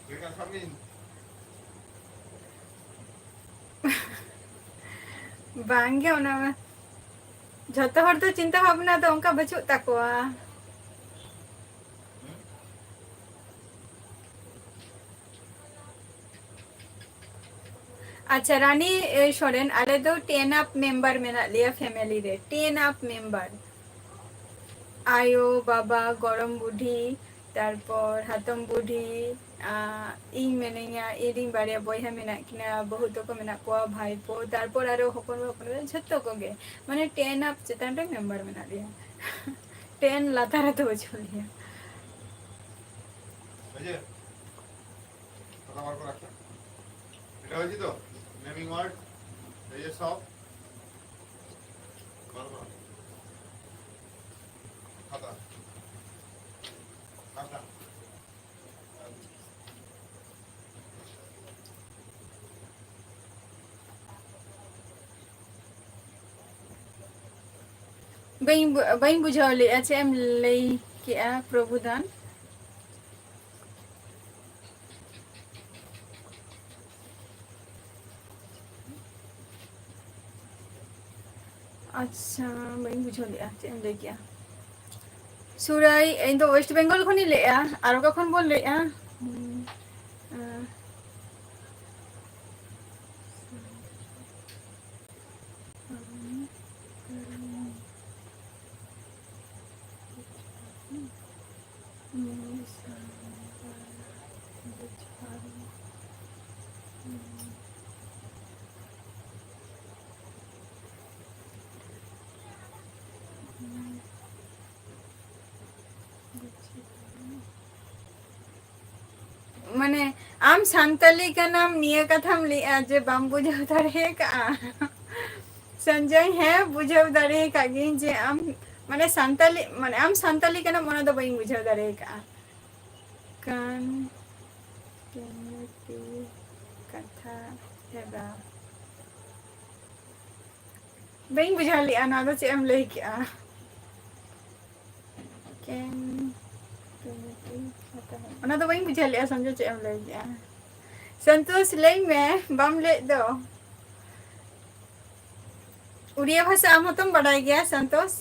Will you come for me? ᱵᱟᱝᱜᱮ, ᱚᱱᱟ ᱢᱟ ᱡᱷᱚᱛᱚ ᱦᱚᱲ ᱫᱚ ᱪᱤᱱᱛᱟᱹ ᱵᱷᱟᱵᱽᱱᱟ ᱫᱚ ᱚᱱᱠᱟ ᱵᱟᱹᱪᱩᱜ ᱛᱟᱠᱚᱣᱟ᱾ ᱟᱪᱪᱷᱟ, ᱨᱟᱱᱤ, ᱮ, ᱥᱚᱨᱮᱱ, ᱟᱞᱮ ᱫᱚ ten up member ᱢᱮᱱᱟᱜ ᱞᱮᱭᱟ family ᱨᱮ, ten up member᱾ ᱟᱭᱳ, ᱵᱟᱵᱟ, ᱜᱚᱲᱚᱢ ᱵᱩᱰᱷᱤ, ᱛᱟᱨᱯᱚᱨ ᱦᱟᱛᱚᱢ ᱵᱩᱰᱷᱤ, ᱟ, ᱤᱧ ᱢᱮᱱᱟᱹᱧᱟ, ᱤᱧ ᱨᱤᱱ ᱵᱟᱨᱭᱟ ᱵᱚᱭᱦᱟ ᱢᱮᱱᱟᱜ ᱠᱤᱱᱟ, ᱵᱟᱹᱦᱩ ᱛᱟᱠᱚ ᱢᱮᱱᱟᱜ ᱠᱚᱣᱟ, ᱵᱷᱟᱭᱯᱳ, ᱛᱟᱨᱯᱚᱨ ᱟᱨᱚ ᱦᱚᱯᱚᱱ ᱵᱟ, ᱦᱚᱯᱚᱱ ᱵᱟ, ᱡᱷᱚᱛᱚ ᱠᱚᱜᱮ᱾ ᱢᱟᱱᱮ ten up ᱪᱮᱛᱟᱱ ᱨᱮ member ᱢᱮᱱᱟᱜ ᱞᱮᱭᱟ᱾ Ten ᱞᱟᱛᱟᱨ ᱨᱮᱫᱚ ᱵᱟᱹᱪᱩᱜ ᱞᱮᱭᱟ᱾ ᱚᱡᱮ, ᱠᱟᱛᱷᱟ ᱵᱟᱨ ᱠᱚ ᱨᱟᱠᱷᱟ᱾ এটা হয়েছে তো? নেমিং ওয়ার্ড, এই যে সব। বারবার। খাতা। খাতা। ᱵᱟᱹᱧ ᱵᱩ-, ᱵᱟᱹᱧ ᱵᱩᱡᱷᱟᱹᱣ ᱞᱮᱫᱼᱟ ᱪᱮᱫ ᱮᱢ ᱞᱟᱹᱭ ᱠᱮᱜᱼᱟ, ᱯᱨᱚᱵᱷᱩᱫᱟᱱ᱾ ᱟᱪᱪᱷᱟ, ᱵᱟᱹᱧ ᱵᱩᱡᱷᱟᱹᱣ ᱞᱮᱫᱼᱟ ᱪᱮᱫ ᱮᱢ ᱞᱟᱹᱭ ᱠᱮᱜᱼᱟ᱾ ᱥᱩᱨᱟᱭ, ᱤᱧ ᱫᱚ ᱳᱭᱮᱥᱴ ᱵᱮᱝᱜᱚᱞ ᱠᱷᱚᱱᱤᱧ ᱞᱟᱹᱭᱮᱜᱼᱟ᱾ ᱟᱨ ᱚᱠᱟ ᱠᱷᱚᱱ ᱵᱚᱱ ᱞᱟᱹᱭᱮᱜᱼᱟ? ᱦᱩᱸ, ᱟᱸ, ᱢᱟᱱᱮ, ᱟᱢ ᱥᱟᱱᱛᱟᱞᱤ ᱠᱟᱱᱟᱢ, ᱱᱤᱭᱟᱹ ᱠᱟᱛᱷᱟᱢ ᱞᱟᱹᱭᱮᱜᱼᱟ ᱡᱮ ᱵᱟᱢ ᱵᱩᱡᱷᱟᱹᱣ ᱫᱟᱲᱮ ᱟᱠᱟᱜᱼᱟ? ᱥᱚᱧᱡᱚᱭ, ᱦᱮᱸ, ᱵᱩᱡᱷᱟᱹᱣ ᱫᱟᱲᱮ ᱟᱠᱟᱫ ᱜᱤᱭᱟᱹᱧ ᱡᱮ ᱟᱢ, ᱢᱟᱱᱮ, ᱥᱟᱱᱛᱟᱞᱤ, ᱢᱟᱱᱮ, ᱟᱢ ᱥᱟᱱᱛᱟᱞᱤ ᱠᱟᱱᱟᱢ, ᱚᱱᱟ ᱫᱚ ᱵᱟᱹᱧ ᱵᱩᱡᱷᱟᱹᱣ ᱫᱟᱲᱮ ᱟᱠᱟᱫᱼᱟ᱾ ᱠᱟᱱ ᱠᱮᱱᱮᱛᱤ ᱠᱟᱛᱷᱟ ᱦᱮᱵᱟ᱾ ᱵᱟᱹᱧ ᱵᱩᱡᱷᱟᱹᱣ ᱞᱮᱫᱼᱟ, ᱱᱚᱣᱟ ᱫᱚ ᱪᱮᱫ ᱮᱢ ᱞᱟᱹᱭ ᱠᱮᱜᱼᱟ? ᱠᱮᱱ, ᱠᱮᱱᱮᱛᱤ ᱠᱟᱛᱷᱟ ᱦᱮᱵᱟ᱾ ᱚᱱᱟ ᱫᱚ ᱵᱟᱹᱧ ᱵᱩᱡᱷᱟᱹᱣ ᱞᱮᱫᱼᱟ, ᱥᱚᱧᱡᱚᱭ, ᱪᱮᱫ ᱮᱢ ᱞᱟᱹᱭ ᱠᱮᱜᱼᱟ? ᱥᱚᱱᱛᱳᱥ, ᱞᱟᱹᱭ ᱢᱮ, ᱵᱟᱢ ᱞᱟᱹᱭᱮᱫ ᱫᱚ᱾ ᱩᱲᱤᱭᱟ ᱵᱷᱟᱥᱟ ᱟᱢ ᱦᱚᱸᱛᱚᱢ ᱵᱟᱰᱟᱭ ᱜᱮᱭᱟ, ᱥᱚᱱᱛᱳᱥ?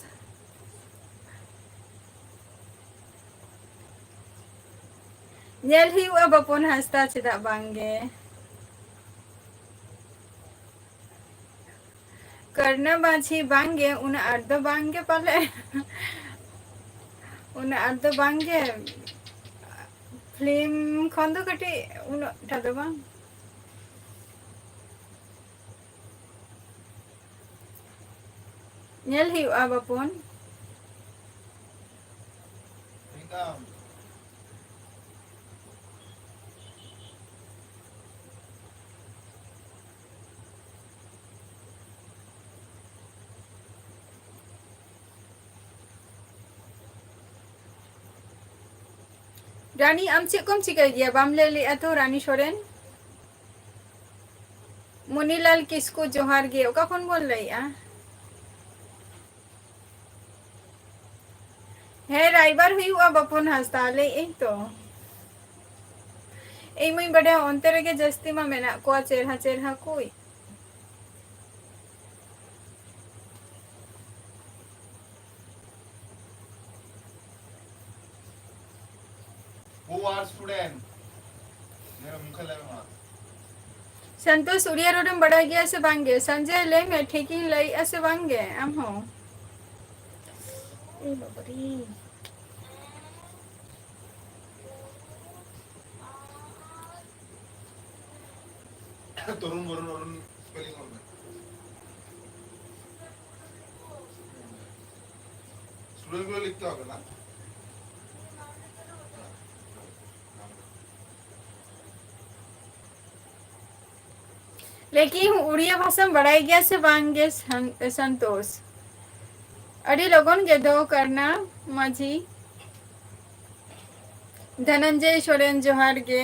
ᱧᱮᱞ ᱦᱩᱭᱩᱜᱼᱟ ᱵᱟᱯᱚᱱ ᱦᱟᱸᱥᱫᱟ, ᱪᱮᱫᱟᱜ ᱵᱟᱝ ᱜᱮ᱾ ᱠᱟᱨᱱᱟ ᱢᱟᱹᱡᱷᱤ, ᱵᱟᱝ ᱜᱮ, ᱩᱱᱟᱹᱜ ᱟᱸᱴ ᱫᱚ ᱵᱟᱝ ᱜᱮ ᱯᱟᱞᱮ᱾ ᱩᱱᱟᱹᱜ ᱟᱸᱴ ᱫᱚ ᱵᱟᱝ ᱜᱮ᱾ ᱯᱷᱤᱞᱢ ᱠᱷᱚᱱ ᱫᱚ ᱠᱟᱹᱴᱤᱡ ᱩᱱᱟᱹᱜ ᱴᱟ ᱫᱚ ᱵᱟᱝ᱾ ᱧᱮᱞ ᱦᱩᱭᱩᱜᱼᱟ ᱵᱟᱯᱚᱱ᱾ ᱨᱟᱱᱤ, ᱟᱢ ᱪᱮᱫ ᱠᱚᱢ ᱪᱤᱠᱟᱹᱭ ᱜᱮᱭᱟ? ᱵᱟᱢ ᱞᱟᱹᱭ ᱞᱮᱜᱼᱟ ᱛᱚ, ᱨᱟᱱᱤ ᱥᱚᱨᱮᱱ᱾ ᱢᱚᱱᱤᱞᱟᱞ ᱠᱤᱥᱠᱩ, ᱡᱚᱦᱟᱨ ᱜᱮ᱾ ᱚᱠᱟ ᱠᱷᱚᱱ ᱵᱚᱱ ᱞᱟᱹᱭᱮᱜᱼᱟ? ᱦᱮᱸ, ᱨᱟᱭᱵᱟᱨ ᱦᱩᱭᱩᱜᱼᱟ ᱵᱟᱯᱚᱱ ᱦᱟᱸᱥᱫᱟ, ᱞᱟᱹᱭᱮᱫ ᱟᱹᱧ ᱛᱚ᱾ ᱤᱧ ᱢᱟᱧ ᱵᱟᱰᱟᱭᱟ ᱚᱱᱛᱮ ᱨᱮᱜᱮ ᱡᱟᱹᱥᱛᱤ ᱢᱟ ᱢᱮᱱᱟᱜ ᱠᱚᱣᱟ ᱪᱮᱨᱦᱟ ᱪᱮᱨᱦᱟ ᱠᱩᱡ᱾ Who are student? Santosh, Odia ᱨᱚᱲᱮᱢ ᱵᱟᱲᱟᱭ ᱜᱮᱭᱟ ᱥᱮ ᱵᱟᱝ ᱜᱮ? ᱥᱚᱧᱡᱚᱭ, ᱞᱟᱹᱭ ᱢᱮ, ᱴᱷᱤᱠᱤᱧ ᱞᱟᱹᱭᱮᱜᱼᱟ ᱥᱮ ᱵᱟᱝ ᱜᱮ ᱟᱢ ᱦᱚᱸ? ᱮ ᱵᱟᱵᱟ ᱨᱮ᱾ ᱛᱚᱨᱩᱱ ᱵᱚᱨᱩᱱ ᱚᱨᱩᱱ spelling ᱚᱞ ᱢᱮ᱾ Student ᱜᱩᱞᱳ ᱞᱤᱠᱷᱛᱮ ᱦᱚᱵᱮ ᱱᱟ᱾ ᱞᱮᱠᱤᱱ ᱩᱲᱤᱭᱟ ᱵᱷᱟᱥᱟᱢ ᱵᱟᱲᱟᱭ ᱜᱮᱭᱟ ᱥᱮ ᱵᱟᱝ ᱜᱮ ᱥᱟᱱ-, ᱥᱚᱱᱛᱳᱥ? ᱟᱹᱰᱤ ᱞᱚᱜᱚᱱ ᱜᱮ ᱫᱚ ᱠᱟᱨᱱᱟ ᱢᱟᱹᱡᱷᱤ᱾ ᱫᱷᱚᱱᱚᱱᱡᱚᱭ ᱥᱚᱨᱮᱱ, ᱡᱚᱦᱟᱨ ᱜᱮ᱾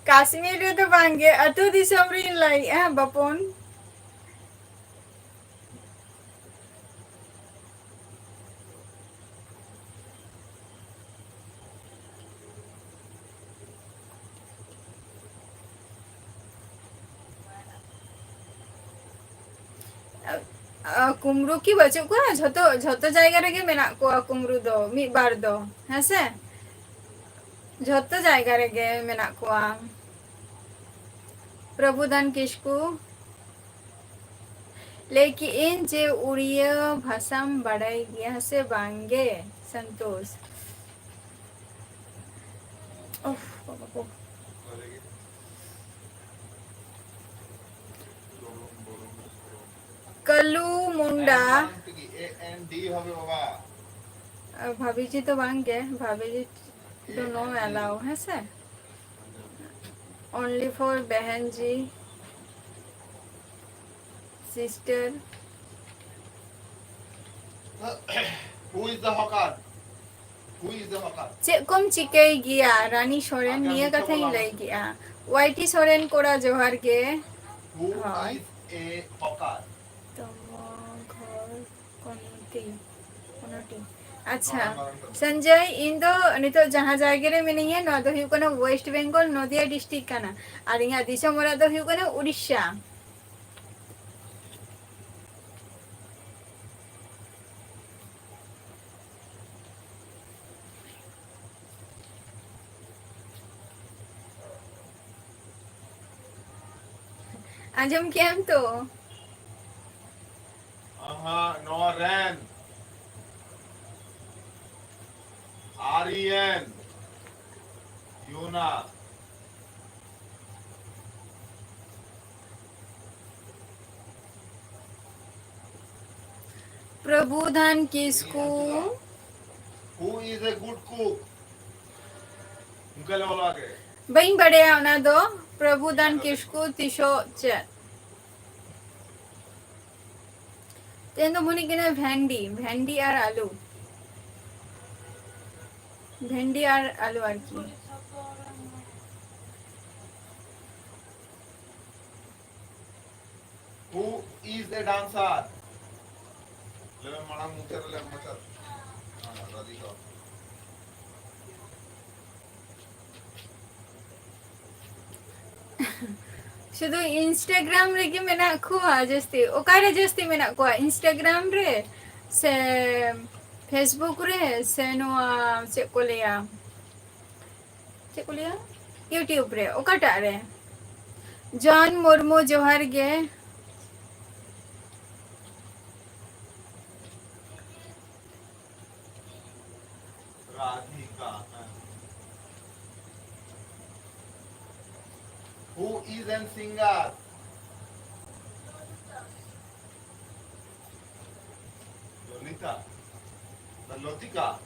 ᱠᱟᱥᱢᱤᱨ ᱨᱮᱫᱚ ᱵᱟᱝ ᱜᱮ, ᱟᱹᱛᱩ ᱫᱤᱥᱚᱢ ᱨᱤᱧ ᱞᱟᱹᱭᱮᱜᱼᱟ ᱵᱟᱯᱚᱱ᱾ ᱟ, ᱠᱩᱢᱵᱽᱲᱩ ᱠᱤ ᱵᱟᱹᱪᱩᱜ ᱠᱚᱣᱟ? ᱡᱷᱚᱛᱚ, ᱡᱷᱚᱛᱚ ᱡᱟᱭᱜᱟ ᱨᱮᱜᱮ ᱢᱮᱱᱟᱜ ᱠᱚᱣᱟ ᱠᱩᱢᱵᱽᱲᱩ ᱫᱚ, ᱢᱤᱫ ᱵᱟᱨ ᱫᱚ, ᱦᱮᱸ ᱥᱮ? ᱡᱷᱚᱛᱚ ᱡᱟᱭᱜᱟ ᱨᱮᱜᱮ ᱢᱮᱱᱟᱜ ᱠᱚᱣᱟ᱾ ᱯᱨᱚᱵᱷᱩᱫᱟᱱ ᱠᱤᱥᱠᱩ, ᱞᱟᱹᱭ ᱠᱮᱜ ᱟᱹᱧ ᱡᱮ ᱩᱲᱤᱭᱟᱹ ᱵᱷᱟᱥᱟᱢ ᱵᱟᱲᱟᱭ ᱜᱮᱭᱟ ᱥᱮ ᱵᱟᱝ ᱜᱮ, ᱥᱚᱱᱛᱳᱥ? ᱩᱯᱷ, ᱵᱟᱵᱟ ᱠᱚ᱾ ᱠᱟᱞᱩ ᱢᱩᱱᱰᱟ᱾ ᱮᱱ ᱵᱟᱝ ᱛᱮᱜᱮ, A N D ᱦᱚᱵᱮ ᱵᱟᱵᱟ᱾ ᱟᱨ ᱵᱷᱟᱵᱤᱡᱤ ᱫᱚ ᱵᱟᱝ ᱜᱮ, ᱵᱷᱟᱵᱤᱡᱤ ᱫᱚ no allow, ᱦᱮᱸ ᱥᱮ? Only for ᱵᱮᱦᱮᱱ G, sister. Who is the hawker? Who is the hawker? ᱪᱮᱫ ᱠᱚᱢ ᱪᱤᱠᱟᱹᱭ ᱜᱮᱭᱟ, ᱨᱟᱱᱤ ᱥᱚᱨᱮᱱ? ᱟᱜᱟᱢ ᱱᱤᱭᱟᱹ ᱦᱤᱡᱩᱜ ᱠᱟᱛᱷᱟᱧ ᱠᱟᱱᱟ᱾ ᱞᱟᱹᱭ ᱠᱮᱜᱼᱟ᱾ ᱣᱟᱭ ᱴᱤ ᱥᱚᱨᱮᱱ ᱠᱚᱲᱟ, ᱡᱚᱦᱟᱨ ᱜᱮ᱾ Who ᱦᱳᱭ᱾ Is a hawker? ᱛᱚ, ᱛᱤ, ᱚᱱᱟ ᱴᱤ᱾ ᱟᱪᱪᱷᱟ, ᱥᱚᱧᱡᱚᱭ, ᱤᱧ ᱫᱚ ᱱᱤᱛᱚᱜ ᱡᱟᱦᱟᱸ ᱡᱟᱭᱜᱟ ᱨᱮ ᱢᱤᱱᱟᱹᱧᱟ, ᱱᱚᱣᱟ ᱫᱚ ᱦᱩᱭᱩᱜ ᱠᱟᱱᱟ ᱳᱭᱮᱥᱴ ᱵᱮᱝᱜᱚᱞ, ᱱᱚᱫᱤᱭᱟ ᱰᱤᱥᱴᱨᱤᱠᱴ ᱠᱟᱱᱟ᱾ ᱟᱨ ᱤᱧᱟᱹᱜ ᱫᱤᱥᱚᱢ ᱚᱲᱟᱜ ᱫᱚ ᱦᱩᱭᱩᱜ ᱠᱟᱱᱟ ᱩᱲᱤᱥᱥᱟ᱾ ᱟᱸᱡᱚᱢ ᱠᱮᱜᱼᱟᱢ ᱛᱚ? ᱟᱦᱟ, ᱱᱚᱣᱟ ᱨᱮᱱ᱾ ᱟᱨᱤᱭᱮᱱ᱾ ᱭᱩᱱᱟ᱾ ᱯᱨᱚᱵᱩᱫᱷᱟᱱ ᱠᱤᱥᱠᱩ᱾ Who is a good cook? ᱩᱱᱠᱟ ᱞᱮ ᱵᱚᱞᱚ ᱟᱠᱮ᱾ ᱵᱟᱹᱧ ᱵᱟᱲᱟᱭᱟ ᱚᱱᱟ ᱫᱚ᱾ ᱯᱨᱚᱵᱩᱫᱷᱟᱱ ᱠᱤᱥᱠᱩ ᱛᱤᱥᱚᱜ ᱪᱮᱫ? ᱛᱮᱦᱮᱧ ᱫᱚ ᱢᱚᱱᱮ ᱠᱟᱱᱟ ᱵᱷᱮᱱᱰᱤ, ᱵᱷᱮᱱᱰᱤ ᱟᱨ ᱟᱞᱩ᱾ ᱵᱷᱮᱱᱰᱤ ᱟᱨ ᱟᱞᱩ ᱟᱨᱠᱤ᱾ Who is a dancer? ᱞᱟᱹᱭ ᱢᱮ, ᱢᱟᱲᱟᱝ ᱢᱩᱪᱟᱹᱫ ᱨᱮ ᱞᱟᱹᱭ ᱢᱮ, ᱢᱩᱪᱟᱹᱫ᱾ ᱦᱮᱸ, ᱨᱟᱡᱤ ᱫᱚ᱾ ᱥᱩᱫᱷᱩ Instagram ᱨᱮᱜᱮ ᱢᱮᱱᱟᱜ ᱠᱚᱣᱟ ᱡᱟᱹᱥᱛᱤ᱾ ᱚᱠᱟᱨᱮ ᱡᱟᱹᱥᱛᱤ ᱢᱮᱱᱟᱜ ᱠᱚᱣᱟ? Instagram ᱨᱮ ᱥᱮ Facebook ᱨᱮ ᱥᱮ ᱱᱚᱣᱟ ᱪᱮᱫ ᱠᱚ ᱞᱟᱹᱭᱟ, ᱪᱮᱫ ᱠᱚ ᱞᱟᱹᱭᱟ, YouTube ᱨᱮ? ᱚᱠᱟᱴᱟᱜ ᱨᱮ? ᱡᱚᱱ ᱢᱩᱨᱢᱩ, ᱡᱚᱦᱟᱨ ᱜᱮ᱾ ᱨᱟᱫᱷᱤᱠᱟ, ᱦᱮᱸ᱾ Who is an singer? Lalita? ᱵᱟ, ᱞᱚᱛᱤᱠᱟ?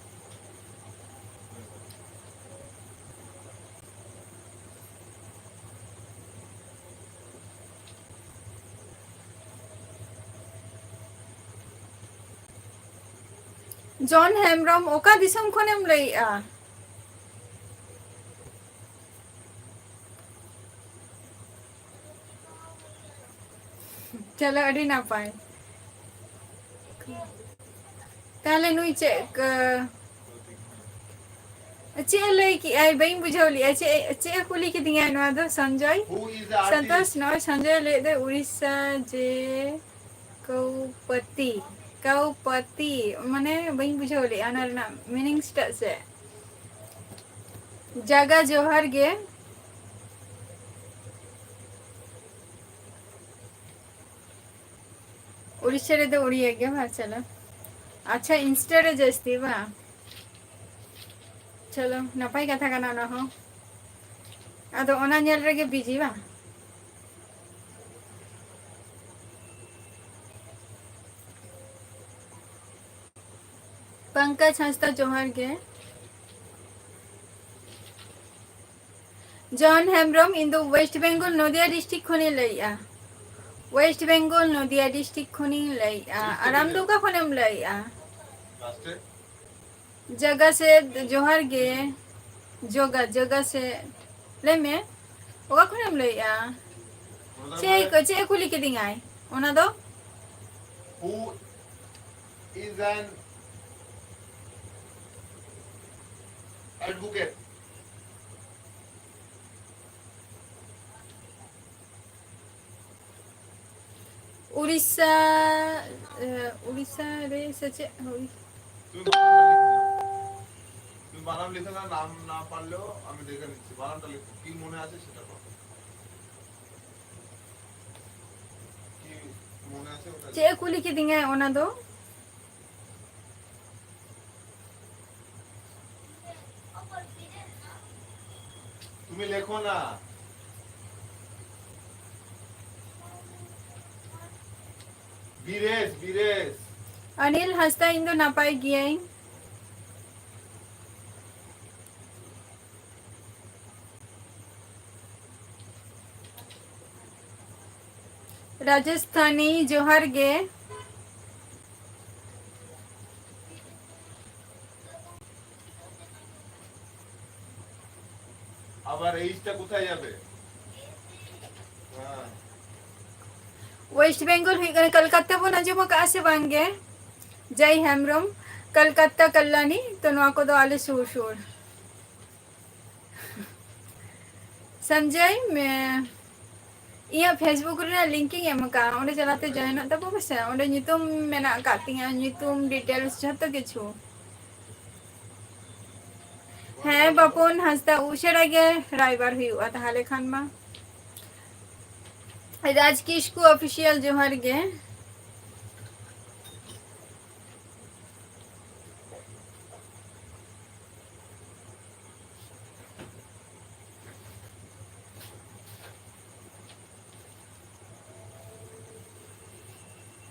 ᱡᱚᱱ ᱦᱮᱢᱵᱨᱚᱢ, ᱚᱠᱟ ᱫᱤᱥᱚᱢ ᱠᱷᱚᱱᱮᱢ ᱞᱟᱹᱭᱮᱜᱼᱟ? ᱪᱚᱞᱚ, ᱟᱹᱰᱤ ᱱᱟᱯᱟᱭ᱾ ᱛᱟᱦᱞᱮ ᱱᱩᱭ ᱪᱮᱫ ᱠᱚ-, ᱪᱮᱫ ᱮ ᱞᱟᱹᱭ ᱠᱮᱜᱼᱟᱭ? ᱵᱟᱹᱧ ᱵᱩᱡᱷᱟᱹᱣ ᱞᱮᱜᱼᱟ᱾ ᱪᱮᱫ, ᱪᱮᱫ ᱮ ᱠᱩᱞᱤ ᱠᱤᱫᱤᱧᱟᱭ ᱱᱚᱣᱟ ᱫᱚ, Sanjay? Who is the Santosh, artist? ᱱᱚᱜᱼᱚᱭ ᱥᱚᱧᱡᱚᱭ ᱞᱟᱹᱭᱮᱫ ᱫᱚ ᱩᱲᱤᱥᱥᱟ ᱡᱮ ᱠᱟᱹᱣᱯᱟᱹᱛᱤ, ᱠᱟᱹᱣᱯᱟᱹᱛᱤ, ᱢᱟᱱᱮ ᱵᱟᱹᱧ ᱵᱩᱡᱷᱟᱹᱣ ᱞᱮᱜᱼᱟ ᱚᱱᱟ ᱨᱮᱱᱟᱜ meanings ᱴᱟᱜ ᱪᱮᱫ? ᱡᱟᱜᱟ ᱡᱚᱦᱟᱨ ᱜᱮ᱾ ᱩᱲᱤᱥᱥᱟ ᱨᱮᱫᱚ ᱩᱲᱤᱭᱟ ᱜᱮ ᱵᱟᱝ? ᱪᱚᱞᱚ, ᱟᱪᱪᱷᱟ, Insta ᱨᱮ ᱡᱟᱹᱥᱛᱤ ᱵᱟᱝ? ᱪᱚᱞᱚ, ᱱᱟᱯᱟᱭ ᱠᱟᱛᱷᱟ ᱠᱟᱱᱟ ᱚᱱᱟ ᱦᱚᱸ᱾ ᱟᱫᱚ ᱚᱱᱟ ᱧᱮᱞ ᱨᱮᱜᱮ busy ᱵᱟᱝ? ᱯᱚᱝᱠᱚᱡᱽ ᱦᱟᱸᱥᱫᱟ, ᱡᱚᱦᱟᱨ ᱜᱮ᱾ ᱡᱚᱱ ᱦᱮᱢᱵᱨᱚᱢ, ᱤᱧ ᱫᱚ West Bengal, ᱱᱚᱫᱤᱭᱟ district ᱠᱷᱚᱱᱤᱧ ᱞᱟᱹᱭᱮᱜᱼᱟ᱾ West Bengal, ᱱᱚᱫᱤᱭᱟ district ᱠᱷᱚᱱᱤᱧ ᱞᱟᱹᱭᱮᱜᱼᱟ᱾ ᱟᱨ ᱟᱢ ᱫᱚ ᱚᱠᱟ ᱠᱷᱚᱱᱮᱢ ᱞᱟᱹᱭᱮᱜᱼᱟ? ᱡᱟᱜᱟ ᱥᱮᱫ, ᱡᱚᱦᱟᱨ ᱜᱮ᱾ ᱡᱚᱜᱟ, ᱡᱚᱜᱟ ᱥᱮᱫ᱾ ᱞᱟᱹᱭ ᱢᱮ, ᱚᱠᱟ ᱠᱷᱚᱱᱮᱢ ᱞᱟᱹᱭᱮᱜᱼᱟ? ᱪᱮᱫ ᱠᱚ, ᱪᱮᱫ ᱮ ᱠᱩᱞᱤ ᱠᱤᱫᱤᱧᱟᱭ? ᱚᱱᱟ ᱫᱚ? Who is an advocate? Odisha, ᱮ, ᱩᱲᱤᱥᱥᱟ ᱨᱮ ᱥᱮ ᱪᱮᱫ? ᱦᱳᱭ᱾ তুমি বানানটা লিখো। তুমি বানান লিখে দাও, নাম না পারলেও আমি দেখে নিচ্ছি। বানানটা লিখো, কি মনে আছে সেটা করো। কি মনে আছে ওটা ᱪᱮᱫ ᱮ ᱠᱩᱞᱤ ᱠᱤᱫᱤᱧᱟᱭ ᱚᱱᱟ ᱫᱚ? তুমি লেখো না। বীরেশ, বীরেশ। অনিল হাঁসদা, ᱤᱧ ᱫᱚ ᱱᱟᱯᱟᱭ ᱜᱤᱭᱟᱹᱧ᱾ ᱨᱟᱡᱚᱥᱛᱷᱟᱱᱤ, ᱡᱚᱦᱟᱨ ᱜᱮ᱾ আবার এইচটা কোথায় যাবে? হ্যাঁ। West Bengal ᱦᱩᱭᱩᱜ ᱠᱟᱱᱟ ᱠᱟᱞᱠᱟᱛᱟ᱾ ᱵᱚᱱ ᱟᱸᱡᱚᱢ ᱟᱠᱟᱫᱼᱟ ᱥᱮ ᱵᱟᱝ ᱜᱮ? ᱡᱟᱭ ᱦᱮᱢᱵᱨᱚᱢ, ᱠᱟᱞᱠᱟᱛᱛᱟ ᱠᱟᱞᱞᱟᱱᱤ, ᱛᱚ ᱱᱚᱣᱟ ᱠᱚᱫᱚ ᱟᱞᱮ ᱥᱩᱨ ᱥᱩᱨ᱾ ᱥᱚᱧᱡᱚᱭ, ᱢᱮ-, ᱤᱧᱟᱹᱜ Facebook ᱨᱮᱱᱟᱜ link ᱤᱧ ᱮᱢ ᱟᱠᱟᱫᱼᱟ, ᱚᱸᱰᱮ ᱪᱟᱞᱟᱣ ᱛᱮ join ᱚᱜ ᱛᱟᱵᱚ ᱯᱮᱥᱮ, ᱚᱸᱰᱮ ᱧᱩᱛᱩᱢ ᱢᱮᱱᱟᱜ ᱟᱠᱟᱫ ᱛᱤᱧᱟᱹ, ᱧᱩᱛᱩᱢ, details, ᱡᱷᱚᱛᱚ ᱠᱤᱪᱷᱩ᱾ ᱦᱮᱸ, ᱵᱟᱯᱚᱱ ᱦᱟᱸᱥᱫᱟ, ᱩᱥᱟᱹᱨᱟ ᱜᱮ ᱨᱟᱭᱵᱟᱨ ᱦᱩᱭᱩᱜᱼᱟ ᱛᱟᱦᱚᱞᱮ ᱠᱷᱟᱱ ᱢᱟ᱾ ᱨᱟᱡᱽ ᱠᱤᱥᱠᱩ official, ᱡᱚᱦᱟᱨ ᱜᱮ᱾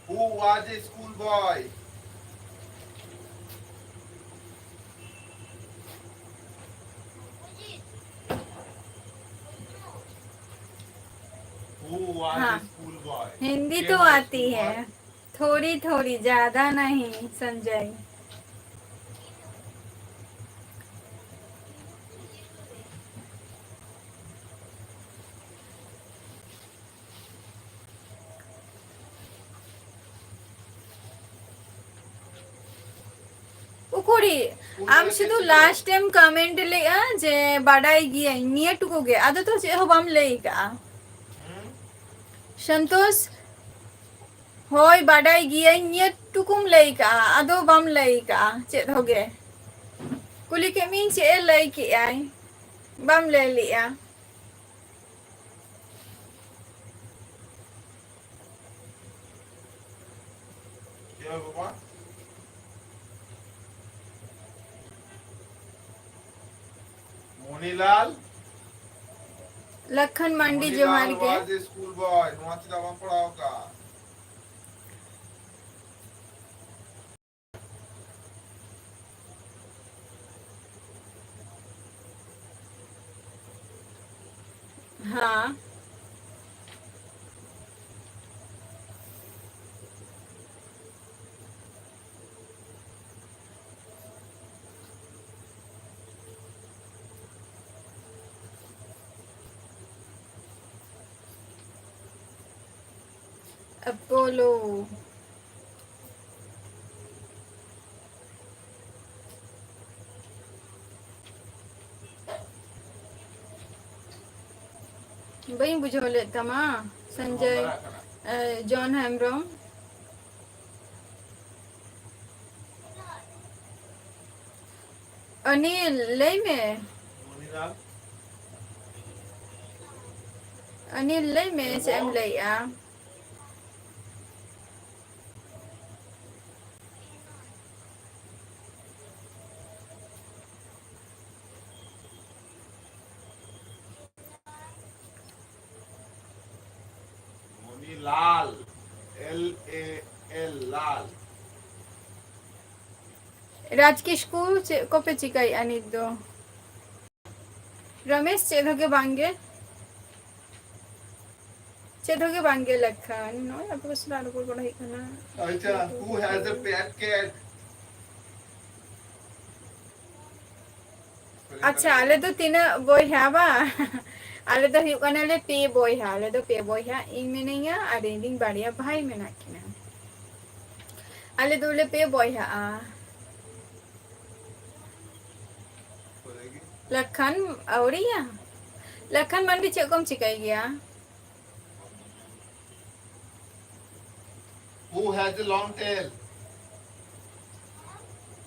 Who was a schoolboy? Who was हाँ। A schoolboy? हिंदी तो आती है। थोड़ी थोड़ी, ज्यादा नहीं, संजय। ᱩᱠᱩᱨᱤ, ᱟᱢ ᱥᱩᱫᱷᱩ last ᱮᱢ comment ᱞᱮᱜᱼᱟ ᱡᱮ ᱵᱟᱰᱟᱭ ᱜᱤᱭᱟᱹᱧ, ᱱᱤᱭᱟᱹ ᱴᱩᱠᱩ ᱜᱮ, ᱟᱫᱚ ᱛᱚ ᱪᱮᱫ ᱦᱚᱸ ᱵᱟᱢ ᱞᱟᱹᱭ ᱠᱟᱜᱼᱟ᱾ ᱥᱚᱱᱛᱳᱥ, ᱦᱳᱭ, ᱵᱟᱰᱟᱭ ᱜᱤᱭᱟᱹᱧ, ᱱᱤᱭᱟᱹ ᱴᱩᱠᱩᱢ ᱞᱟᱹᱭ ᱠᱟᱜᱼᱟ, ᱟᱫᱚ ᱵᱟᱢ ᱞᱟᱹᱭ ᱠᱟᱜᱼᱟ ᱪᱮᱫ ᱦᱚᱸᱜᱮ᱾ ᱠᱩᱞᱤ ᱠᱮᱫ ᱢᱤᱭᱟᱹᱧ ᱪᱮᱫ ᱮ ᱞᱟᱹᱭ ᱠᱮᱜᱼᱟᱭ, ᱵᱟᱢ ᱞᱟᱹᱭ ᱞᱮᱜᱼᱟ᱾ ᱢᱚᱱᱤᱞᱟᱞ, ᱞᱟᱠᱷᱟᱱ ᱢᱟᱱᱰᱤ, ᱢᱚᱱᱤᱞᱟᱞ ᱡᱚᱦᱟᱨ ᱜᱮ᱾ Was a school boy, ᱱᱚᱣᱟ ᱪᱮᱫᱟᱜ ᱵᱟᱢ ᱯᱟᱲᱦᱟᱣ ᱠᱟᱜᱼᱟ? हाँ। अपोलो। ᱵᱟᱹᱧ ᱵᱩᱡᱷᱟᱹᱣ ᱞᱮᱫ ᱛᱟᱢᱟ᱾ ᱥᱚᱧᱡᱚᱭ, ᱮ, ᱡᱚᱱ ᱦᱮᱢᱵᱨᱚᱢ᱾ ᱚᱱᱤᱞ, ᱞᱟᱹᱭ ᱢᱮ᱾ ᱚᱱᱤᱞ, ᱞᱟᱹᱭ ᱢᱮ, ᱪᱮᱫ ᱮᱢ ᱞᱟᱹᱭᱮᱜᱼᱟ? ᱢᱚᱱᱤᱞᱟᱞ, L A L, ᱞᱟᱞ᱾ ᱨᱟᱡᱽ ᱠᱤᱥᱠᱩ, ᱪᱮᱫ ᱠᱚᱯᱮ ᱪᱤᱠᱟᱹᱭᱮᱫᱼᱟ ᱱᱤᱛ ᱫᱚ? ᱨᱚᱢᱮᱥ, ᱪᱮᱫ ᱦᱚᱸ ᱜᱮ ᱵᱟᱝ ᱜᱮ᱾ ᱪᱮᱫ ᱦᱚᱸ ᱜᱮ ᱵᱟᱝ ᱜᱮ ᱞᱮᱠᱷᱟᱱ᱾ ᱱᱚᱜᱼᱚᱭ ᱟᱯᱮ ᱠᱚ ᱥᱟᱞᱟᱜ ᱨᱚᱯᱚᱲ ᱵᱟᱲᱟ ᱦᱩᱭᱩᱜ ᱠᱟᱱᱟ᱾ ᱟᱪᱪᱷᱟ, who has a pet cat? ᱟᱪᱪᱷᱟ, ᱟᱞᱮ ᱫᱚ ᱛᱤᱱᱟᱹᱜ ᱵᱚᱭᱦᱟ ᱵᱟ? ᱟᱞᱮ ᱫᱚ ᱦᱩᱭᱩᱜ ᱠᱟᱱᱟᱞᱮ ᱯᱮ ᱵᱚᱭᱦᱟ᱾ ᱟᱞᱮ ᱫᱚ ᱯᱮ ᱵᱚᱭᱦᱟ, ᱤᱧ ᱢᱤᱱᱟᱹᱧᱟ ᱟᱨ ᱤᱧ ᱨᱮᱱ ᱵᱟᱨᱭᱟ ᱵᱷᱟᱭ ᱢᱮᱱᱟᱜ ᱠᱤᱱᱟ᱾ ᱟᱞᱮ ᱫᱚᱞᱮ ᱯᱮ ᱵᱚᱭᱦᱟᱜᱼᱟ᱾ ᱞᱟᱠᱷᱟᱱ ᱟᱹᱣᱨᱤᱭᱟ? ᱞᱟᱠᱷᱟᱱ ᱢᱟᱱᱰᱤ, ᱪᱮᱫ ᱠᱚᱢ ᱪᱤᱠᱟᱹᱭ ᱜᱮᱭᱟ? Who has a long tail?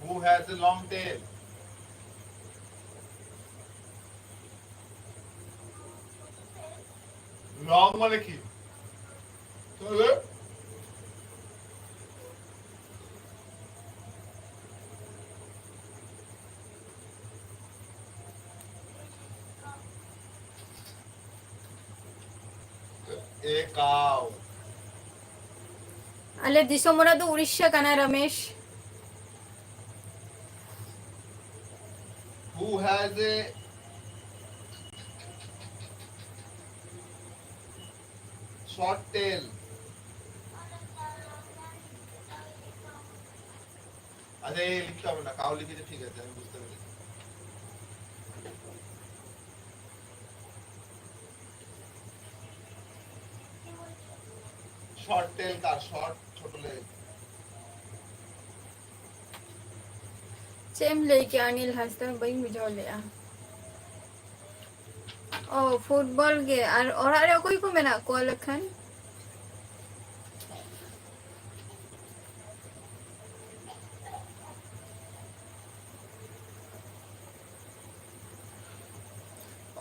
Who has a long tail? Long মানে কি? তাহলে A cow. ᱟᱞᱮ ᱫᱤᱥᱚᱢ ᱚᱲᱟᱜ ᱫᱚ ᱩᱲᱤᱥᱥᱟ ᱠᱟᱱᱟ, ᱨᱚᱢᱮᱥ᱾ Who has a short tail? আচ্ছা, এই লিখতে হবে না, কাউ লিখেছে, ঠিক আছে, আমি বুঝতে পেরেছি। Short tail কার? Short, ছোট leg। ᱪᱮᱫ ᱮᱢ ᱞᱟᱹᱭ ᱠᱮᱜᱼᱟ ᱚᱱᱤᱞ ᱦᱟᱸᱥᱫᱟ? ᱵᱟᱹᱧ ᱵᱩᱡᱷᱟᱹᱣ ᱞᱮᱜᱼᱟ᱾ ᱚ, ᱯᱷᱩᱴᱵᱚᱞ ᱜᱮ᱾ ᱟᱨ ᱚᱲᱟᱜ ᱨᱮ ᱚᱠᱚᱭ ᱠᱚ ᱢᱮᱱᱟᱜ ᱠᱚᱣᱟ ᱞᱮᱠᱷᱟᱱ?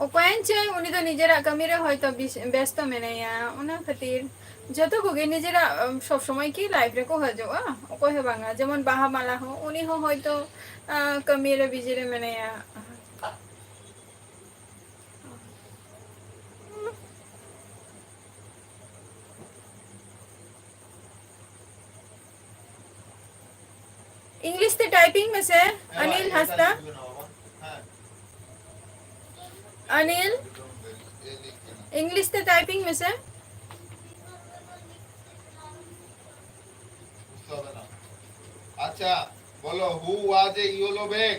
ᱚᱠᱚᱭᱮᱱ ᱪᱚᱭ, ᱩᱱᱤ ᱫᱚ ᱱᱤᱡᱮᱨᱟᱜ ᱠᱟᱹᱢᱤ ᱨᱮ ᱦᱚᱭᱛᱚ ᱵᱤᱥ-, ᱵᱮᱥᱛᱚ ᱢᱮᱱᱟᱭᱟ, ᱚᱱᱟ ᱠᱷᱟᱹᱛᱤᱨ᱾ ᱡᱚᱛᱚ ᱠᱚᱜᱮ ᱱᱤᱡᱮᱨᱟᱜ, ᱩᱢ, ᱥᱚᱵ ᱥᱚᱢᱚᱭ ᱠᱤ ᱞᱟᱭᱤᱯᱷ ᱨᱮᱠᱚ ᱦᱤᱡᱩᱜᱼᱟ? ᱚᱠᱚᱭ ᱦᱚᱸ ᱵᱟᱝᱟ᱾ ᱡᱮᱢᱚᱱ ᱵᱟᱦᱟ ᱢᱟᱞᱟ ᱦᱚᱸ, ᱩᱱᱤ ᱦᱚᱸ ᱦᱚᱭᱛᱚ, ᱟᱸ, ᱠᱟᱹᱢᱤ ᱨᱮ ᱵᱤᱡᱤ ᱨᱮ ᱢᱮᱱᱟᱭᱟ᱾ ᱤᱝᱞᱤᱥ ᱛᱮ ᱴᱟᱭᱯᱤᱝ ᱢᱮᱥᱮ, ᱟᱱᱤᱞ ᱦᱟᱸᱥᱫᱟ᱾ ᱟᱱᱤᱞ, ᱤᱝᱞᱤᱥ ᱛᱮ ᱴᱟᱭᱯᱤᱝ ᱢᱮᱥᱮ᱾ আচ্ছা, বলো, who was a yellow bag?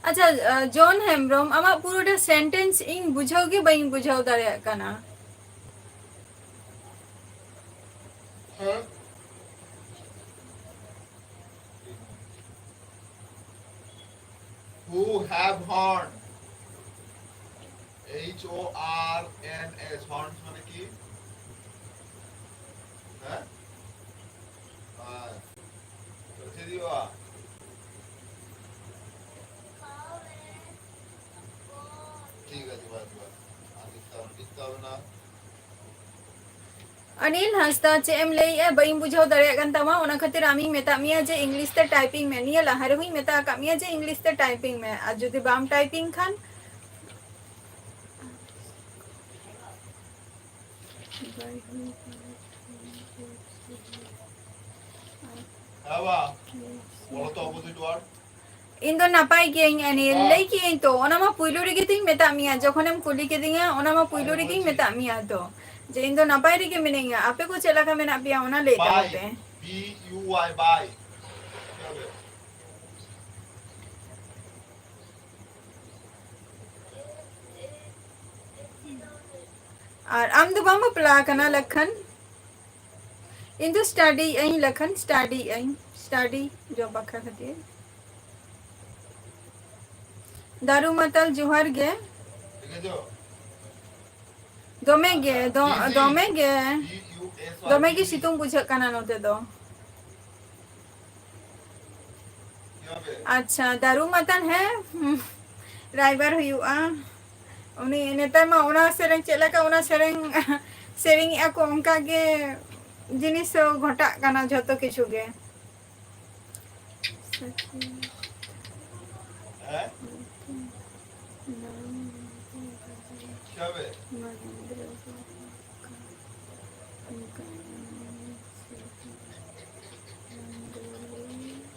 ᱟᱪᱪᱷᱟ, ᱟᱸ, ᱡᱚᱱ ᱦᱮᱢᱵᱨᱚᱢ, ᱟᱢᱟᱜ ᱯᱩᱨᱟᱹᱴᱟ ᱥᱮᱱᱴᱮᱱᱥ ᱤᱧ ᱵᱩᱡᱷᱟᱹᱣ ᱜᱮ ᱵᱟᱹᱧ ᱵᱩᱡᱷᱟᱹᱣ ᱫᱟᱲᱮᱭᱟᱜ ᱠᱟᱱᱟ᱾ Who have horn? H O R N S, horns মানে কি? হ্যাঁ? আর ছেড়ে দিও। ঠিক আছে, বাস, বাস। আর লিখতে হবে না, লিখতে হবে না। ᱟᱱᱤᱞ ᱦᱟᱸᱥᱫᱟ, ᱪᱮᱫ ᱮᱢ ᱞᱟᱹᱭᱮᱜᱼᱟ? ᱵᱟᱹᱧ ᱵᱩᱡᱷᱟᱹᱣ ᱫᱟᱲᱮᱭᱟᱜ ᱠᱟᱱ ᱛᱟᱢᱟ, ᱚᱱᱟ ᱠᱷᱟᱹᱛᱤᱨ ᱟᱢᱤᱧ ᱢᱮᱛᱟᱜ ᱢᱮᱭᱟ ᱡᱮ ᱤᱝᱞᱤᱥ ᱛᱮ ᱴᱟᱭᱯᱤᱝ ᱢᱮ᱾ ᱱᱤᱭᱟᱹ ᱞᱟᱦᱟ ᱨᱮᱦᱚᱸᱧ ᱢᱮᱛᱟ ᱟᱠᱟᱫ ᱢᱮᱭᱟ ᱡᱮ ᱤᱝᱞᱤᱥ ᱛᱮ ᱴᱟᱭᱯᱤᱝ ᱢᱮ, ᱟᱨ ᱡᱩᱫᱤ ᱵᱟᱢ ᱴᱟᱭᱯᱤᱝ ᱠᱷᱟᱱ᱾ ᱦᱮᱸ ᱵᱟ᱾ ᱵᱚᱞᱚ ᱛᱚ opposite word. ᱤᱧ ᱫᱚ ᱱᱟᱯᱟᱭ ᱜᱤᱭᱟᱹᱧ, ᱟᱹᱱᱤᱞ᱾ ᱦᱮᱸ᱾ ᱞᱟᱹᱭ ᱠᱤᱭᱟᱹᱧ ᱛᱚ, ᱚᱱᱟ ᱢᱟ ᱯᱩᱭᱞᱩ ᱨᱮᱜᱮ ᱛᱤᱧ ᱢᱮᱛᱟᱜ ᱢᱮᱭᱟ, ᱡᱚᱠᱷᱚᱱᱮᱢ ᱠᱩᱞᱤ ᱠᱤᱫᱤᱧᱟ, ᱚᱱᱟ ᱢᱟ ᱯᱩᱭᱞᱩ ᱦᱮᱸ, ᱨᱮᱜᱮᱧ ᱵᱩᱡᱷᱟᱹᱣ᱾ ᱢᱮᱛᱟᱜ ᱢᱮᱭᱟ ᱛᱚ, ᱡᱮ ᱤᱧ ᱫᱚ ᱱᱟᱯᱟᱭ ᱨᱮᱜᱮ ᱢᱤᱱᱟᱹᱧᱟ᱾ ᱟᱯᱮ ᱠᱚ ᱪᱮᱫ ᱞᱮᱠᱟ ᱢᱮᱱᱟᱜ ᱯᱮᱭᱟ, ᱚᱱᱟ ᱞᱟᱹᱭ ᱛᱟᱵᱚᱱ ᱯᱮ᱾ B U Y, ᱵᱟᱭ᱾ ᱟᱨ ᱟᱢ ᱫᱚ ᱵᱟᱢ ᱵᱟᱯᱞᱟ ᱟᱠᱟᱱᱟ, ᱞᱟᱠᱷᱟᱱ? ᱤᱧ ᱫᱚ study ᱟᱹᱧ, ᱞᱟᱠᱷᱟᱱ, study ᱟᱹᱧ, study job ᱵᱟᱠᱷᱨᱟ ᱠᱷᱟᱹᱛᱤᱨ᱾ ᱫᱟᱨᱩ ᱢᱟᱛᱟᱞ, ᱡᱚᱦᱟᱨ ᱜᱮ᱾ ᱫᱚᱢᱮ ᱜᱮ, ᱫᱚ-, ᱫᱚᱢᱮ ᱜᱮ, ᱫᱚᱢᱮ ᱜᱮ ᱥᱤᱛᱩᱝ ᱵᱩᱡᱷᱟᱹᱜ ᱠᱟᱱᱟ ᱱᱚᱛᱮ ᱫᱚ᱾ ᱟᱪᱪᱷᱟ, ᱫᱟᱨᱩ ᱢᱟᱛᱟᱞ, ᱦᱮᱸ, ᱦᱩᱸ, ᱨᱟᱭᱵᱟᱨ ᱦᱩᱭᱩᱜᱼᱟ᱾ ᱩᱱᱤ ᱱᱮᱛᱟᱨ ᱢᱟ ᱚᱱᱟ ᱥᱮᱨᱮᱧ ᱪᱮᱫ ᱞᱮᱠᱟ, ᱚᱱᱟ ᱥᱮᱨᱮᱧ, ᱥᱮᱨᱮᱧᱮᱜᱼᱟ ᱠᱚ, ᱚᱱᱠᱟ ᱜᱮ ᱡᱤᱱᱤᱥ ᱦᱚᱸ ᱜᱷᱚᱴᱟᱜ ᱠᱟᱱᱟ ᱡᱷᱚᱛᱚ ᱠᱤᱪᱷᱩ ᱜᱮ᱾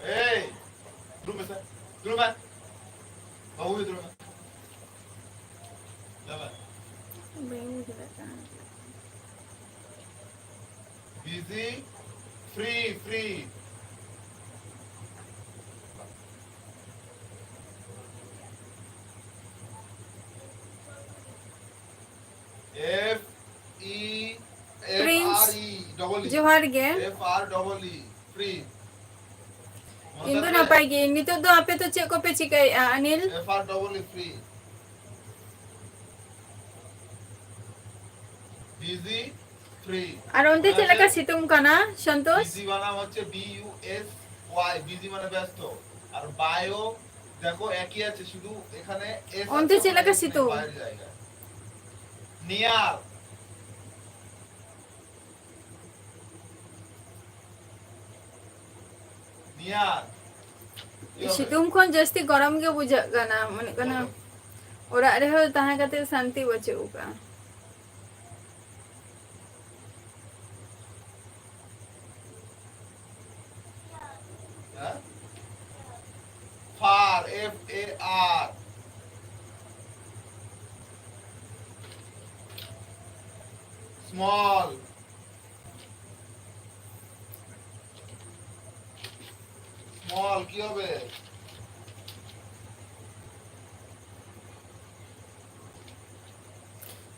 ᱮᱭ, ᱫᱩᱲᱩᱵ ᱢᱮᱥᱮ, ᱫᱩᱲᱩᱵ ᱢᱮ᱾ ᱵᱟᱹᱵᱩ, ᱫᱩᱲᱩᱵ ᱢᱮ᱾ ᱫᱩᱲᱩᱵ ᱢᱮ᱾ ᱵᱟᱹᱧ ᱵᱩᱡᱷᱟᱹᱣ ᱫᱟᱲᱮᱭᱟᱜ ᱠᱟᱱᱟ᱾ Busy, free, free. F E F R E Prince, double E. ᱡᱚᱦᱟᱨ ᱜᱮ᱾ F R double E, free. ᱤᱧ ᱫᱚ ᱱᱟᱯᱟᱭ ᱜᱮ᱾ ᱱᱤᱛᱚᱜ ᱫᱚ ᱟᱯᱮ ᱫᱚ ᱪᱮᱫ ᱠᱚᱯᱮ ᱪᱤᱠᱟᱹᱭᱮᱫᱼᱟ, Anil? F R double E, free. Busy, free. ᱟᱨ ᱚᱱᱛᱮ ᱪᱮᱫ ᱞᱮᱠᱟ ᱥᱤᱛᱩᱝ ᱠᱟᱱᱟ, ᱥᱚᱱᱛᱳᱥ? Busy ᱵᱟᱱᱟᱢ ᱦᱚᱪᱪᱷᱮ B U S Y, busy মানে ব্যস্ত। আর bio দেখো একই আছে, শুধু এখানে S অন্তে আছে, চেলাকা মানে সিতু। বাইরে জায়গা। নিয়ার। নিয়ার। ᱥᱤᱛᱩᱝ ᱠᱷᱚᱱ ᱡᱟᱹᱥᱛᱤ ᱜᱚᱨᱚᱢ ᱜᱮ ᱵᱩᱡᱷᱟᱹᱜ ᱠᱟᱱᱟ, ᱢᱚᱱᱮ ᱠᱟᱱᱟ ᱚᱲᱟᱜ ᱨᱮᱦᱚᱸ ᱛᱟᱦᱮᱸ ᱠᱟᱛᱮ ᱥᱟᱱᱛᱤ ᱵᱟᱹᱪᱩᱜ ᱟᱠᱟᱫᱼᱟ᱾ A R. Small. Small কি হবে?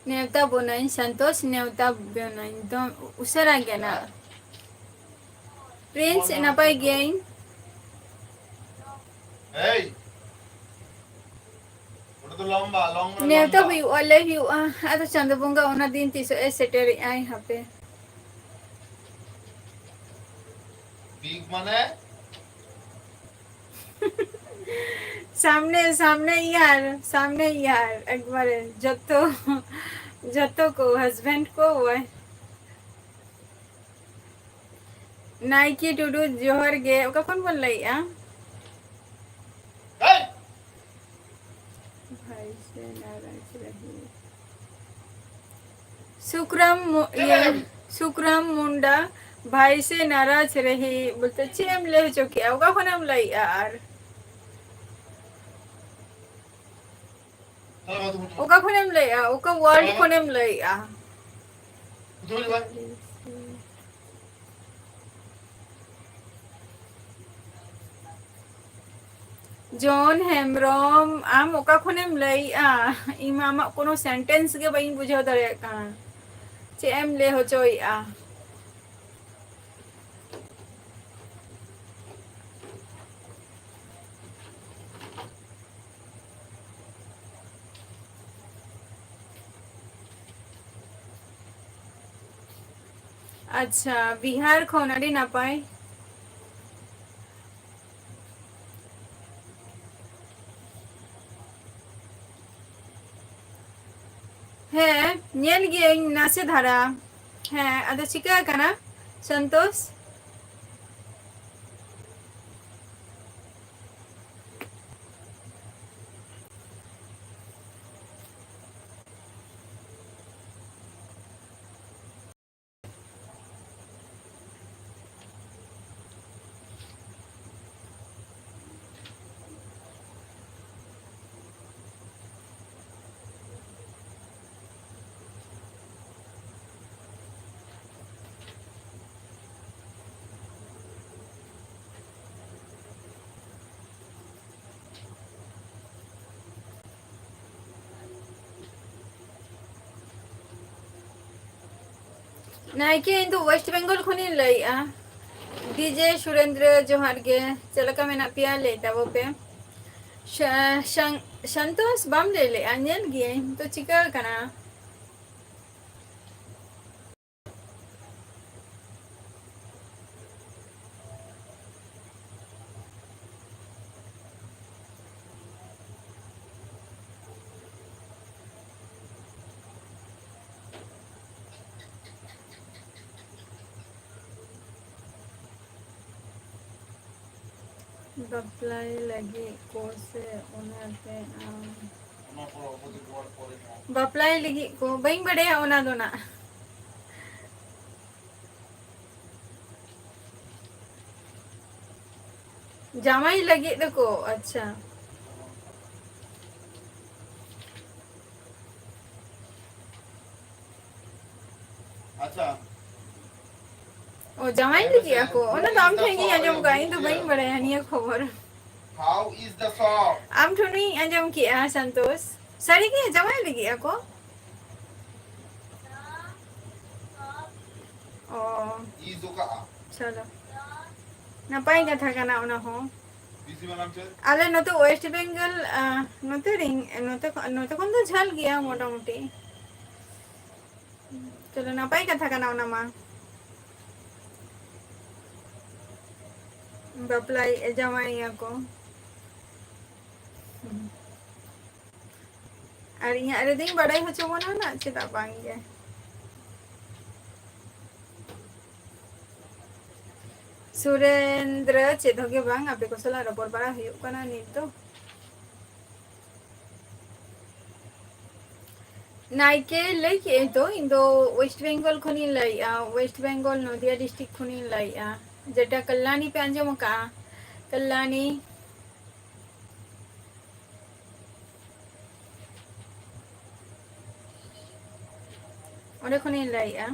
ᱱᱮᱣᱛᱟ ᱵᱚᱱᱟᱹᱧ ᱥᱚᱱᱛᱳᱥ, ᱱᱮᱣᱛᱟ ᱵᱚᱱᱟᱹᱧ᱾ ᱫᱚᱢ ᱩᱥᱟᱹᱨᱟ ᱜᱮ ᱱᱟ᱾ ᱯᱨᱤᱱᱥ, ᱱᱟᱯᱟᱭ ᱜᱮᱭᱟᱹᱧ᱾ ᱮᱭ, ᱚᱸᱰᱮ ᱫᱚ ᱞᱚᱢᱵᱟ, ᱞᱚᱝ ᱢᱟᱱᱮ ᱱᱮᱣᱛᱟ ᱞᱚᱢᱵᱟ᱾ ᱦᱩᱭᱩᱜᱼᱟ, ᱞᱟᱹᱭ ᱦᱩᱭᱩᱜᱼᱟ᱾ ᱟᱫᱚ ᱪᱟᱸᱫᱳ ᱵᱚᱸᱜᱟ ᱚᱱᱟ ᱫᱤᱱ ᱛᱤᱥᱚᱜ ᱮ ᱥᱮᱴᱮᱨᱮᱜᱼᱟᱭ, ᱦᱟᱯᱮ᱾ ᱵᱤᱜᱽ ᱢᱟᱱᱮ? ᱥᱟᱢᱱᱮ, ᱥᱟᱢᱱᱮ ᱤᱭᱟᱨ, ᱥᱟᱢᱱᱮ ᱤᱭᱟᱨ, ᱮᱠᱵᱟᱨᱮ ᱡᱚᱛᱚ, ᱡᱚᱛᱚ ᱠᱚ, ᱦᱟᱥᱵᱮᱱᱰ ᱠᱚ, ᱳᱭ᱾ ᱱᱟᱭᱠᱮ ᱴᱩᱰᱩ, ᱡᱚᱦᱟᱨ ᱜᱮ᱾ ᱚᱠᱟ ᱠᱷᱚᱱ ᱵᱚᱱ ᱞᱟᱹᱭᱮᱜᱼᱟ? ᱦᱮᱭ! ᱵᱷᱟᱭ ᱥᱮ ᱱᱟᱨᱟᱡᱽ ᱨᱟᱦᱤ᱾ ᱥᱩᱠᱨᱟᱢ ᱢᱩ-, ᱪᱮᱫ ᱤᱭᱟᱹ, ᱞᱟᱹᱭ? ᱥᱩᱠᱨᱟᱢ ᱢᱩᱱᱰᱟ, ᱵᱷᱟᱭ ᱥᱮ ᱱᱟᱨᱟᱡᱽ ᱨᱟᱦᱤ ᱵᱚᱞᱛᱮ ᱪᱮᱫ ᱮᱢ ᱞᱟᱹᱭ ᱦᱚᱪᱚ ᱠᱮᱜᱼᱟ? ᱚᱠᱟ ᱠᱷᱚᱱᱮᱢ ᱞᱟᱹᱭᱮᱜᱼᱟ? ᱟᱨ ᱚᱠᱟ ᱠᱷᱚᱱᱮᱢ ᱞᱟᱹᱭᱮᱜᱼᱟ? ᱚᱠᱟ ᱣᱟᱨᱞᱰ ᱠᱷᱚᱱᱮᱢ ᱞᱟᱹᱭᱮᱜᱼᱟ? ᱡᱚᱱ ᱦᱮᱢᱵᱨᱚᱢ, ᱟᱢ ᱚᱠᱟ ᱠᱷᱚᱱᱮᱢ ᱞᱟᱹᱭᱮᱜᱼᱟ? ᱤᱧ ᱢᱟ ᱟᱢᱟᱜ ᱠᱳᱱᱳ ᱥᱮᱱᱴᱮᱱᱥ ᱜᱮ ᱵᱟᱹᱧ ᱵᱩᱡᱷᱟᱹᱣ ᱫᱟᱲᱮᱭᱟᱜ ᱠᱟᱱᱟ᱾ ᱪᱮᱫ ᱮᱢ ᱞᱟᱹᱭ ᱦᱚᱪᱚᱭᱮᱜᱼᱟ? ᱟᱪᱪᱷᱟ, ᱵᱤᱦᱟᱨ ᱠᱷᱚᱱ, ᱟᱹᱰᱤ ᱱᱟᱯᱟᱭ᱾ ᱦᱮᱸ, ᱧᱮᱞ ᱜᱤᱭᱟᱹᱧ ᱱᱟᱥᱮ ᱫᱷᱟᱨᱟ᱾ ᱦᱮᱸ, ᱟᱫᱚ ᱪᱤᱠᱟᱹ ᱟᱠᱟᱱᱟ, ᱥᱚᱱᱛᱳᱥ? ᱱᱟᱭᱠᱮ, ᱤᱧ ᱫᱚ ᱳᱭᱮᱥᱴ ᱵᱮᱝᱜᱚᱞ ᱠᱷᱚᱱᱤᱧ ᱞᱟᱹᱭᱮᱜᱼᱟ᱾ ᱰᱤᱡᱮ ᱥᱩᱨᱮᱱᱫᱨᱚ, ᱡᱚᱦᱟᱨ ᱜᱮ᱾ ᱪᱮᱫ ᱞᱮᱠᱟ ᱢᱮᱱᱟᱜ ᱯᱮᱭᱟ, ᱞᱟᱹᱭ ᱛᱟᱵᱚ ᱯᱮ᱾ ᱥᱟ-, ᱥᱟᱝ-, ᱥᱟᱱᱛᱳᱥ, ᱵᱟᱢ ᱞᱟᱹᱭ ᱞᱮᱜᱼᱟ? ᱧᱮᱞ ᱜᱤᱭᱟᱹᱧ ᱛᱚ, ᱪᱤᱠᱟᱹ ᱠᱟᱱᱟ? ᱵᱟᱯᱞᱟᱭ ᱞᱟᱹᱜᱤᱫ ᱠᱚ ᱥᱮ ᱚᱱᱟᱛᱮ ᱟᱢ? ᱵᱟᱯᱞᱟᱭ ᱞᱟᱹᱜᱤᱫ ᱠᱚ, ᱵᱟᱹᱧ ᱵᱟᱰᱟᱭᱟ ᱚᱱᱟ ᱫᱚ ᱱᱟᱜ᱾ ᱡᱟᱶᱟᱭ ᱞᱟᱹᱜᱤᱫ ᱫᱚᱠᱚ, ᱟᱪᱪᱷᱟ᱾ ᱟᱪᱪᱷᱟ᱾ ᱚ, ᱡᱟᱶᱟᱭ ᱞᱟᱹᱜᱤᱫ ᱟᱠᱚ? ᱚᱱᱟ ᱫᱚ ᱟᱢ ᱴᱷᱮᱱ ᱜᱤᱧ ᱟᱸᱡᱚᱢ ᱠᱟᱜᱼᱟ, ᱤᱧ ᱫᱚ ᱵᱟᱹᱧ ᱵᱟᱲᱟᱭᱟ ᱱᱤᱭᱟᱹ ᱠᱷᱚᱵᱚᱨ᱾ How is the shop? ᱟᱢ ᱴᱷᱮᱱᱤᱧ ᱟᱸᱡᱚᱢ ᱠᱮᱜᱼᱟ, ᱥᱟᱱᱛᱳᱥ᱾ ᱥᱟᱹᱨᱤᱜᱮ ᱡᱟᱶᱟᱭ ᱞᱟᱹᱜᱤᱫ ᱟᱠᱚ? ᱚ᱾ ᱪᱚᱞᱚ᱾ ᱱᱟᱯᱟᱭ ᱠᱟᱛᱷᱟ ᱠᱟᱱᱟ ᱚᱱᱟ ᱦᱚᱸ᱾ ᱟᱞᱮ ᱱᱚᱛᱮ ᱳᱭᱮᱥᱴ ᱵᱮᱝᱜᱚᱞ, ᱟ, ᱱᱚᱛᱮ ᱨᱤᱧ, ᱱᱚᱛᱮ ᱠᱷᱚᱱ, ᱱᱚᱛᱮ ᱠᱷᱚᱱ ᱫᱚ ᱡᱷᱟᱹᱞ ᱜᱮᱭᱟ ᱢᱚᱴᱟᱢᱩᱴᱤ᱾ ᱪᱚᱞᱚ, ᱱᱟᱯᱟᱭ ᱠᱟᱛᱷᱟ ᱠᱟᱱᱟ ᱚᱱᱟ ᱢᱟ᱾ ᱵᱟᱯᱞᱟᱭ, ᱡᱟᱶᱟᱭᱮᱭᱟ ᱠᱚ᱾ ᱟᱨ ᱤᱧᱟᱹᱜ ᱨᱮᱫᱚᱧ ᱵᱟᱲᱟᱭ ᱦᱚᱪᱚ ᱵᱚᱱᱟ ᱱᱟᱜ, ᱪᱮᱫᱟᱜ ᱵᱟᱝ ᱜᱮ᱾ ᱥᱩᱨᱮᱱᱫᱨᱚ, ᱪᱮᱫ ᱦᱚᱸ ᱜᱮ ᱵᱟᱝ, ᱟᱯᱮ ᱠᱚ ᱥᱟᱞᱟᱜ ᱨᱚᱯᱚᱲ ᱵᱟᱲᱟ ᱦᱩᱭᱩᱜ ᱠᱟᱱᱟ ᱱᱤᱛ ᱫᱚ᱾ ᱱᱟᱭᱠᱮ ᱞᱟᱹᱭ ᱠᱮᱜᱼᱟᱹᱧ ᱛᱚ, ᱤᱧ ᱫᱚ ᱳᱭᱮᱥᱴ ᱵᱮᱝᱜᱚᱞ ᱠᱷᱚᱱᱤᱧ ᱞᱟᱹᱭᱮᱜᱼᱟ, ᱳᱭᱮᱥᱴ ᱵᱮᱝᱜᱚᱞ ᱱᱚᱫᱤᱭᱟ ᱰᱤᱥᱴᱨᱤᱠᱴ ᱠᱷᱚᱱᱤᱧ ᱞᱟᱹᱭᱮᱜᱼᱟ, ᱡᱮᱴᱟ ᱠᱟᱞᱞᱟᱱᱤ ᱯᱮ ᱟᱸᱡᱚᱢ ᱟᱠᱟᱜᱼᱟ, ᱠᱟᱞᱞᱟᱱᱤ᱾ ᱚᱸᱰᱮ ᱠᱷᱚᱱᱤᱧ ᱞᱟᱹᱭᱮᱜᱼᱟ᱾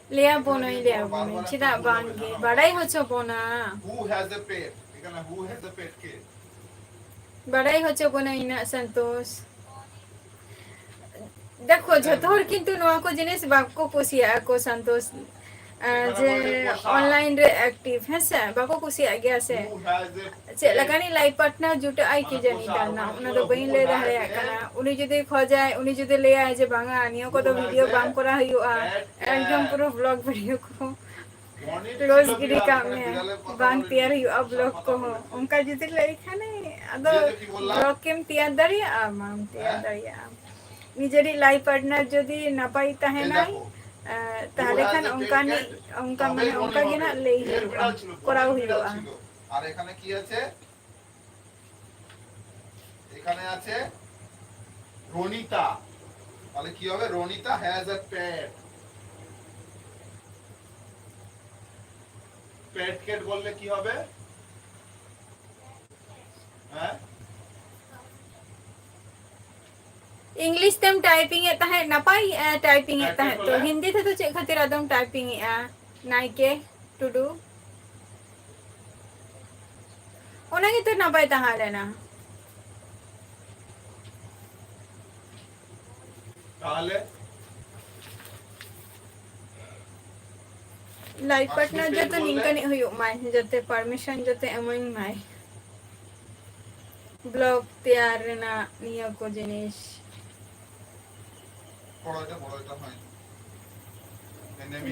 ᱞᱟᱹᱭᱟ ᱵᱚᱱᱟᱹᱧ, ᱞᱟᱹᱭᱟ ᱵᱚᱱᱟᱹᱧ, ᱪᱮᱫᱟᱜ ᱵᱟᱝ ᱜᱮ? ᱵᱟᱲᱟᱭ ᱦᱚᱪᱚ ᱵᱚᱱᱟ᱾ Who has a pet? এখানে who has a pet কে? ᱵᱟᱲᱟᱭ ᱦᱚᱪᱚ ᱵᱚᱱᱟᱹᱧ ᱱᱟᱜ ᱥᱚᱱᱛᱳᱥ᱾ ᱫᱮᱠᱷᱳ, ᱡᱷᱚᱛᱚ ᱦᱚᱲ ᱠᱤᱱᱛᱩ ᱱᱚᱣᱟ ᱠᱚ ᱡᱤᱱᱤᱥ ᱵᱟᱠᱚ ᱠᱩᱥᱤᱭᱟᱜᱼᱟ ᱠᱚ ᱥᱚᱱᱛᱳᱥ, ᱟᱸ, ᱡᱮ online ᱨᱮ active, ᱦᱮᱸ ᱥᱮ? ᱵᱟᱠᱚ ᱠᱩᱥᱤᱭᱟᱜ ᱜᱮᱭᱟ ᱥᱮ? ᱪᱮᱫ ᱞᱮᱠᱟᱱᱤᱡ life partner ᱡᱩᱴᱟᱹᱜ ᱟᱭ ᱠᱤ ᱡᱟᱹᱱᱤ ᱛᱟᱨ ᱱᱟᱜ, ᱚᱱᱟ ᱫᱚ ᱵᱟᱹᱧ ᱞᱟᱹᱭ ᱫᱟᱲᱮᱭᱟᱜ ᱠᱟᱱᱟ᱾ ᱩᱱᱤ ᱡᱩᱫᱤ ᱠᱷᱚᱡᱟᱭ, ᱩᱱᱤ ᱡᱩᱫᱤ ᱞᱟᱹᱭᱟᱭ ᱡᱮ, "ᱵᱟᱝᱟ, ᱱᱤᱭᱟᱹ ᱠᱚᱫᱚ video ᱵᱟᱝ ᱠᱚᱨᱟᱣ ᱦᱩᱭᱩᱜᱼᱟ, ᱮᱠᱫᱚᱢ ᱯᱩᱨᱟᱹ vlog video ᱠᱚ close ᱜᱤᱰᱤ ᱠᱟᱜ ᱢᱮ, ᱵᱟᱝ ᱛᱮᱭᱟᱨ ᱦᱩᱭᱩᱜᱼᱟ vlog ᱠᱚᱦᱚᱸ", ᱚᱱᱠᱟ ᱡᱩᱫᱤ ᱞᱟᱹᱭ ᱠᱷᱟᱱᱮ, ᱟᱫᱚ vlog ᱮᱢ ᱛᱮᱭᱟᱨ ᱫᱟᱲᱮᱭᱟᱜᱼᱟ? ᱵᱟᱢ ᱛᱮᱭᱟᱨ ᱫᱟᱲᱮᱭᱟᱜᱼᱟ᱾ ᱱᱤᱡᱮᱨᱤᱡ life partner ᱡᱩᱫᱤ ᱱᱟᱯᱟᱭ ᱛᱟᱦᱮᱱᱟᱭ, ᱮ, ᱛᱟᱦᱞᱮ ᱠᱷᱟᱱ ᱚᱱᱠᱟᱱᱤᱡ, ᱚᱱᱠᱟ ᱢᱟᱱᱮ ᱚᱱᱠᱟ ᱜᱮ ᱱᱟᱜ ᱞᱟᱹᱭ ᱦᱩᱭᱩᱜᱼᱟ, ᱠᱚᱨᱟᱣ ᱦᱩᱭᱩᱜᱼᱟ᱾ ᱟᱨ ᱮᱠᱷᱟᱱᱮ ᱠᱤ ᱟᱪᱷᱮ? এখানে আছে রনিতা। তাহলে কি হবে? Ronita has a pet। Pet cat বললে কি হবে? হ্যাঁ? English ᱛᱮᱢ typing ᱮᱫ ᱛᱟᱦᱮᱸᱫ, ᱱᱟᱯᱟᱭ, ᱮ, typing ᱮᱫ ᱛᱟᱦᱮᱸᱫ ᱛᱚ᱾ ᱦᱤᱱᱫᱤ ᱛᱮᱫᱚ ᱪᱮᱫ ᱠᱷᱟᱹᱛᱤᱨ ᱟᱫᱚᱢ typing ᱮᱫᱼᱟ? ᱱᱟᱭᱠᱮ ᱴᱩᱰᱩ᱾ ᱚᱱᱟ ᱜᱮᱛᱚ ᱱᱟᱯᱟᱭ ᱛᱟᱦᱮᱸ ᱞᱮᱱᱟ᱾ ᱛᱟᱦᱞᱮ life partner ᱡᱟᱛᱮ ᱱᱤᱝᱠᱟᱹᱱᱤᱡ ᱦᱩᱭᱩᱜ ᱢᱟᱭ, ᱡᱟᱛᱮ permission ᱡᱟᱛᱮ ᱮᱢᱟᱹᱧ ᱢᱟᱭ vlog ᱛᱮᱭᱟᱨ ᱨᱮᱱᱟᱜ, ᱱᱤᱭᱟᱹ ᱠᱚ ᱡᱤᱱᱤᱥ᱾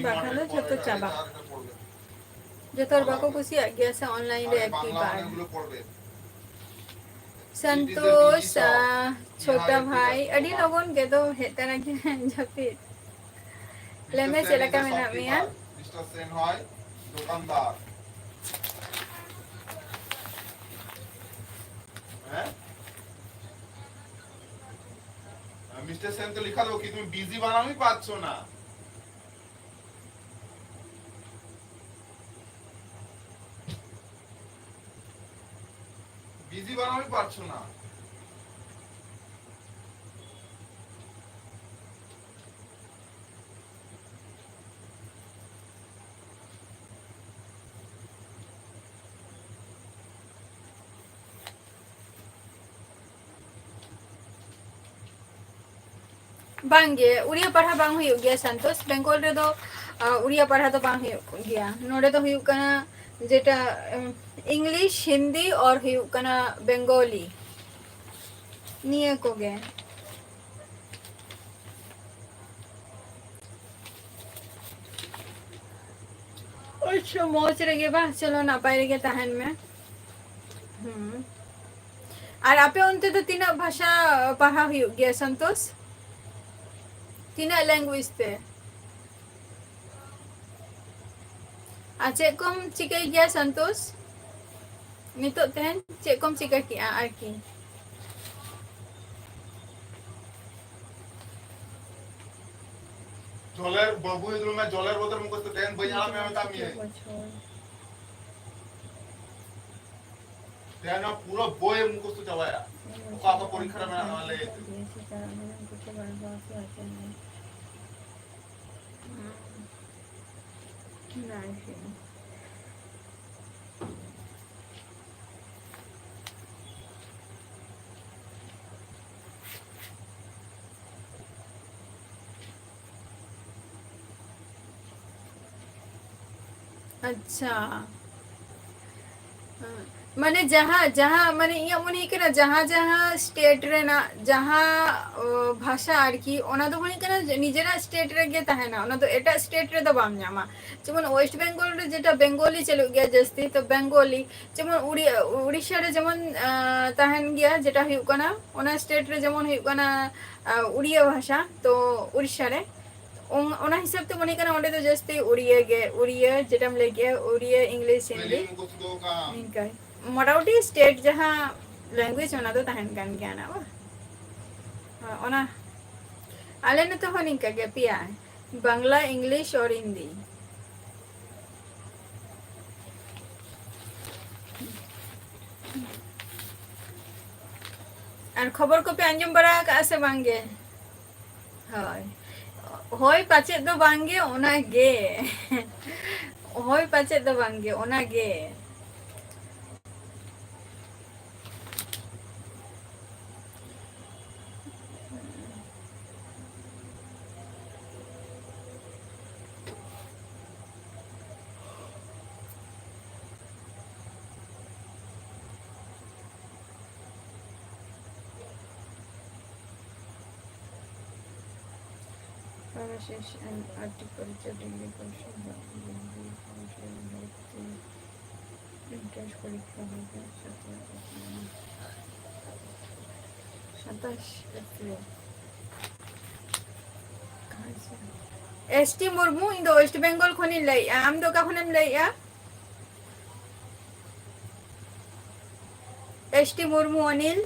ᱵᱟᱠᱷᱟᱱ ᱫᱚ ᱡᱷᱚᱛᱚ ᱪᱟᱵᱟ᱾ ᱡᱚᱛᱚ ᱦᱚᱲ ᱵᱟᱠᱚ ᱠᱩᱥᱤᱭᱟᱜ ᱜᱮᱭᱟ ᱥᱮ online ᱨᱮ active ᱟᱨ᱾ ᱥᱚᱱᱛᱳᱥ, ᱟ, ᱪᱷᱳᱴᱟ ᱵᱷᱟᱭ, ᱟᱹᱰᱤ ᱞᱚᱜᱚᱱ ᱜᱮ ᱫᱚ ᱦᱮᱡ ᱛᱟᱨᱟ ᱠᱮᱫᱟ ᱡᱟᱹᱯᱤᱫ᱾ ᱞᱟᱹᱭ ᱢᱮ, ᱪᱮᱫ ᱞᱮᱠᱟ ᱢᱮᱱᱟᱜ ᱢᱮᱭᱟ? মিস্টার সেন হয় দোকানদার। হ্যাঁ? মিস্টার সেন তো লেখা দেবো, কি তুমি বিজি বানানোই পারছো না। বিজি বানানোই পারছো না। ᱵᱟᱝᱜᱮ, ᱩᱲᱤᱭᱟ ᱯᱟᱲᱦᱟᱣ ᱵᱟᱝ ᱦᱩᱭᱩᱜ ᱜᱮᱭᱟ ᱥᱟᱱᱛᱳᱥ᱾ ᱵᱮᱝᱜᱚᱞ ᱨᱮᱫᱚ, ᱟ, ᱩᱲᱤᱭᱟ ᱯᱟᱲᱦᱟᱣ ᱫᱚ ᱵᱟᱝ ᱦᱩᱭᱩᱜ ᱜᱮᱭᱟ᱾ ᱱᱚᱰᱮ ᱫᱚ ᱦᱩᱭᱩᱜ ᱠᱟᱱᱟ ᱡᱮᱴᱟ, ᱮᱢ, ᱤᱝᱞᱤᱥ, ᱦᱤᱱᱫᱤ ᱟᱨ ᱦᱩᱭᱩᱜ ᱠᱟᱱᱟ ᱵᱮᱝᱜᱚᱞᱤ, ᱱᱤᱭᱟᱹ ᱠᱚᱜᱮ᱾ ᱟᱪᱪᱷᱟ, ᱢᱚᱡᱽ ᱨᱮᱜᱮ ᱵᱟᱝ? ᱪᱚᱞᱚ, ᱱᱟᱯᱟᱭ ᱨᱮᱜᱮ ᱛᱟᱦᱮᱱ ᱢᱮ᱾ ᱦᱩᱸ᱾ ᱟᱨ ᱟᱯᱮ ᱚᱱᱛᱮ ᱫᱚ ᱛᱤᱱᱟᱹᱜ ᱵᱷᱟᱥᱟ ᱯᱟᱲᱦᱟᱣ ᱦᱩᱭᱩᱜ ᱜᱮᱭᱟ, ᱥᱚᱱᱛᱳᱥ? ᱛᱤᱱᱟᱹᱜ language ᱛᱮ? ᱟᱨ ᱪᱮᱫ ᱠᱚᱢ ᱪᱤᱠᱟᱹᱭ ᱜᱮᱭᱟ, ᱥᱚᱱᱛᱳᱥ? ᱱᱤᱛᱚᱜ ᱛᱮᱦᱮᱧ ᱪᱮᱫ ᱠᱚᱢ ᱪᱤᱠᱟᱹ ᱠᱮᱜᱼᱟ ᱟᱨᱠᱤ? ᱡᱚᱞᱮᱨ ᱵᱟᱹᱵᱩ ᱤᱫᱩᱞ ᱢᱮ, ᱡᱚᱞᱮᱨ ᱵᱚᱫᱚᱞ ᱢᱩᱠᱷᱚᱥᱛᱚ ᱛᱮᱦᱮᱧ ᱵᱟᱹᱧ ᱟᱲᱟᱜ ᱢᱮᱭᱟ ᱢᱮᱛᱟᱜ ᱢᱤᱭᱟᱹᱧ᱾ ᱛᱮᱦᱮᱧ ᱱᱚᱣᱟ ᱯᱩᱨᱟᱹ ᱵᱳᱭ ᱢᱩᱠᱷᱚᱥᱛᱚ ᱪᱟᱵᱟᱭᱟ᱾ ᱚᱠᱟ ᱚᱠᱟ ᱯᱚᱨᱤᱠᱠᱷᱟ ᱨᱮ ᱢᱮᱱᱟᱜᱼᱟ, ᱱᱚᱣᱟ ᱞᱟᱹᱭ ᱛᱮ᱾ ᱟᱪᱪᱷᱟ᱾ ᱢᱟᱱᱮ ᱡᱟᱦᱟᱸ, ᱡᱟᱦᱟᱸ, ᱢᱟᱱᱮ ᱤᱧᱟᱹᱜ ᱢᱚᱱᱮ ᱦᱩᱭᱩᱜ ᱠᱟᱱᱟ ᱡᱟᱦᱟᱸ, ᱡᱟᱦᱟᱸ state ᱨᱮᱱᱟᱜ ᱡᱟᱦᱟᱸ, ᱚ, ᱵᱷᱟᱥᱟ ᱟᱨᱠᱤ, ᱚᱱᱟ ᱫᱚ ᱦᱩᱭᱩᱜ ᱠᱟᱱᱟ ᱡᱮ ᱱᱤᱡᱮᱨᱟᱜ state ᱨᱮᱜᱮ ᱛᱟᱦᱮᱱᱟ, ᱚᱱᱟ ᱫᱚ ᱮᱴᱟᱜ state ᱨᱮᱫᱚ ᱵᱟᱢ ᱧᱟᱢᱟ᱾ ᱡᱮᱢᱚᱱ West Bengal ᱨᱮ ᱡᱮᱴᱟ ᱵᱮᱝᱜᱚᱞᱤ ᱪᱟᱹᱞᱩᱜ ᱜᱮᱭᱟ ᱡᱟᱹᱥᱛᱤ, ᱛᱚ ᱵᱮᱝᱜᱚᱞᱤ, ᱡᱮᱢᱚᱱ ᱩᱲᱤ-, ᱩᱲᱤᱥᱥᱟ ᱨᱮ ᱡᱮᱢᱚᱱ, ᱟ, ᱛᱟᱦᱮᱱ ᱜᱮᱭᱟ, ᱡᱮᱴᱟ ᱦᱩᱭᱩᱜ ᱠᱟᱱᱟ, ᱚᱱᱟ state ᱨᱮ ᱡᱮᱢᱚᱱ ᱦᱩᱭᱩᱜ ᱠᱟᱱᱟ, ᱟ, ᱩᱲᱤᱭᱟ ᱵᱷᱟᱥᱟ, ᱛᱚ ᱩᱲᱤᱥᱥᱟ ᱨᱮ ᱚᱱ-, ᱚᱱᱟ ᱦᱤᱥᱟᱹᱵ ᱛᱮ ᱢᱚᱱᱮ ᱠᱟᱱᱟ ᱚᱸᱰᱮ ᱫᱚ ᱡᱟᱹᱥᱛᱤ ᱩᱲᱤᱭᱟᱹ ᱜᱮ, ᱩᱲᱤᱭᱟᱹ ᱡᱮᱴᱟᱢ ᱞᱟᱹᱭ ᱠᱮᱜᱼᱟ, ᱩᱲᱤᱭᱟᱹ, English, ᱦᱤᱱᱫᱤ, ᱱᱤᱝᱠᱟ᱾ ᱢᱚᱴᱟᱢᱩᱴᱤ state ᱡᱟᱦᱟᱸ language ᱚᱱᱟ ᱫᱚ ᱛᱟᱦᱮᱱ ᱠᱟᱱ ᱜᱮᱭᱟ ᱱᱟᱜ, ᱵᱟᱝ? ᱦᱳᱭ, ᱚᱱᱟ ᱟᱞᱮ ᱱᱚᱛᱮ ᱦᱚᱸ ᱱᱤᱝᱠᱟ ᱜᱮ ᱯᱮᱭᱟ, ᱵᱟᱝᱞᱟ, English ᱟᱨ ᱦᱤᱱᱫᱤ᱾ ᱟᱨ ᱠᱷᱚᱵᱚᱨ ᱠᱚᱯᱮ ᱟᱸᱡᱚᱢ ᱵᱟᱲᱟ ᱟᱠᱟᱫᱼᱟ ᱥᱮ ᱵᱟᱝ ᱜᱮ? ᱦᱳᱭ᱾ ᱦᱳᱭ ᱯᱟᱪᱮᱫ ᱫᱚ ᱵᱟᱝ ᱜᱮ, ᱚᱱᱟ ᱜᱮ᱾ ᱦᱳᱭ ᱯᱟᱪᱮᱫ ᱫᱚ ᱵᱟᱝ ᱜᱮ, ᱚᱱᱟ ᱜᱮ᱾ Conversation, articulture, degree, question, entrance পরীক্ষা হবে সাতাশ এপ্রিল। এসটি মুর্মু, ᱤᱧ ᱫᱚ ᱳᱭᱮᱥᱴ ᱵᱮᱝᱜᱚᱞ ᱠᱷᱚᱱᱤᱧ ᱞᱟᱹᱭᱮᱜᱼᱟ᱾ ᱟᱢ ᱫᱚ ᱚᱠᱟ ᱠᱷᱚᱱᱮᱢ ᱞᱟᱹᱭᱮᱜᱼᱟ? ᱮᱥᱴᱤ ᱢᱩᱨᱢᱩ, ᱚᱱᱤᱞ᱾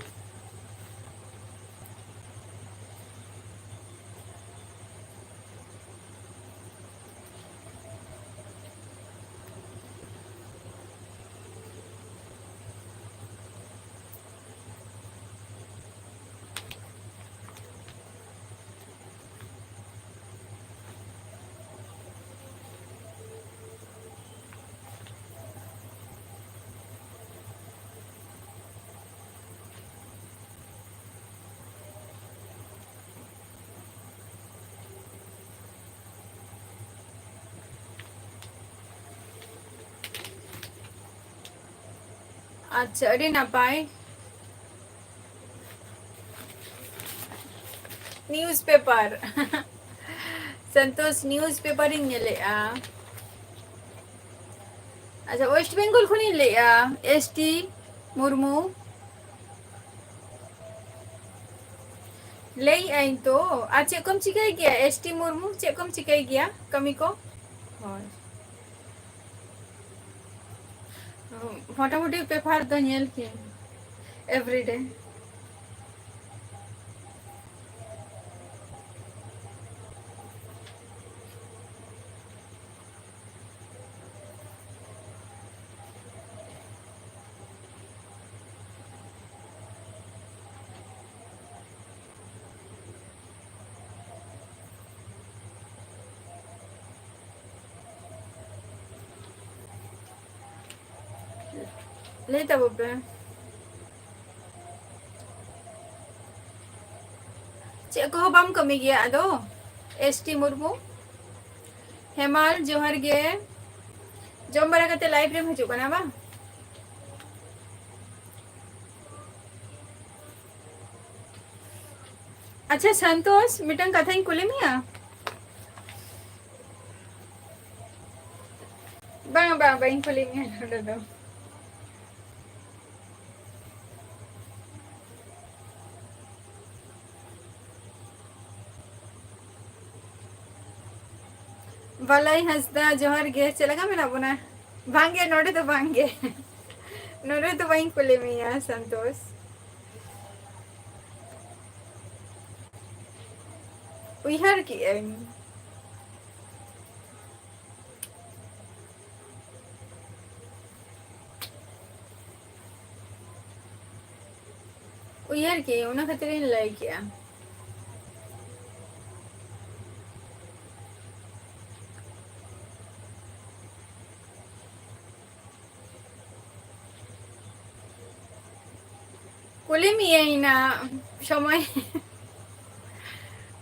ᱟᱪᱪᱷᱟ, ᱟᱹᱰᱤ ᱱᱟᱯᱟᱭ᱾ News paper. ᱥᱚᱱᱛᱳᱥ, ᱱᱤᱭᱩᱡᱽ ᱯᱮᱯᱟᱨᱤᱧ ᱧᱮᱞᱮᱜᱼᱟ᱾ ᱟᱪᱪᱷᱟ, ᱳᱭᱮᱥᱴ ᱵᱮᱝᱜᱚᱞ ᱠᱷᱚᱱᱤᱧ ᱞᱟᱹᱭᱮᱜᱼᱟ, ᱮᱥᱴᱤ ᱢᱩᱨᱢᱩ᱾ ᱞᱟᱹᱭᱮᱜᱼᱟᱹᱧ ᱛᱚ᱾ ᱟᱨ ᱪᱮᱫ ᱠᱚᱢ ᱪᱤᱠᱟᱹᱭ ᱜᱮᱭᱟ, ᱮᱥᱴᱤ ᱢᱩᱨᱢᱩ? ᱪᱮᱫ ᱠᱚᱢ ᱪᱤᱠᱟᱹᱭ ᱜᱮᱭᱟ ᱠᱟᱹᱢᱤ ᱠᱚ? ᱦᱳᱭ᱾ ᱢᱚᱴᱟᱢᱩᱴᱤ ᱯᱮᱯᱟᱨ ᱫᱚ ᱧᱮᱞ ᱠᱤᱭᱟᱹᱧ everyday᱾ ᱞᱟᱹᱭ ᱛᱟᱵᱚ ᱯᱮ᱾ ᱪᱮᱫ ᱠᱚᱦᱚᱸ ᱵᱟᱢ ᱠᱟᱹᱢᱤ ᱜᱮᱭᱟ ᱟᱫᱚ? S T Murmu. ᱦᱮᱢᱟᱞ, ᱡᱚᱦᱟᱨ ᱜᱮ᱾ ᱡᱚᱢ ᱵᱟᱲᱟ ᱠᱟᱛᱮ ᱞᱟᱭᱤᱵᱷ ᱨᱮᱢ ᱦᱤᱡᱩᱜ ᱠᱟᱱᱟ ᱵᱟᱝ? ᱟᱪᱪᱷᱟ ᱥᱟᱱᱛᱳᱥ, ᱢᱤᱫᱴᱟᱝ ᱠᱟᱛᱷᱟᱧ ᱠᱩᱞᱤ ᱢᱮᱭᱟ᱾ ᱵᱟᱝ, ᱵᱟᱝ, ᱵᱟᱹᱧ ᱠᱩᱞᱤ ᱢᱮᱭᱟ ᱱᱚᱰᱮ ᱫᱚ᱾ ᱵᱟᱞᱟᱭ ᱦᱟᱸᱥᱫᱟ, ᱡᱚᱦᱟᱨ ᱜᱮ᱾ ᱪᱮᱫ ᱞᱮᱠᱟ ᱢᱮᱱᱟᱜ ᱵᱚᱱᱟ? ᱵᱟᱝ ᱜᱮ, ᱱᱚᱰᱮ ᱫᱚ ᱵᱟᱝ ᱜᱮ᱾ ᱱᱚᱰᱮ ᱫᱚ ᱵᱟᱹᱧ ᱠᱩᱞᱤ ᱢᱮᱭᱟ ᱥᱟᱱᱛᱳᱥ᱾ ᱩᱭᱦᱟᱹᱨ ᱠᱮᱜᱼᱟᱹᱧ᱾ ᱩᱭᱦᱟᱹᱨ ᱠᱮᱜᱼᱟᱹᱧ, ᱚᱱᱟ ᱠᱷᱟᱹᱛᱤᱨ ᱤᱧ ᱞᱟᱹᱭ ᱠᱮᱜᱼᱟ᱾ ᱠᱩᱞᱤ ᱢᱤᱭᱟᱹᱧ ᱱᱟᱜ ᱥᱚᱢᱚᱭ᱾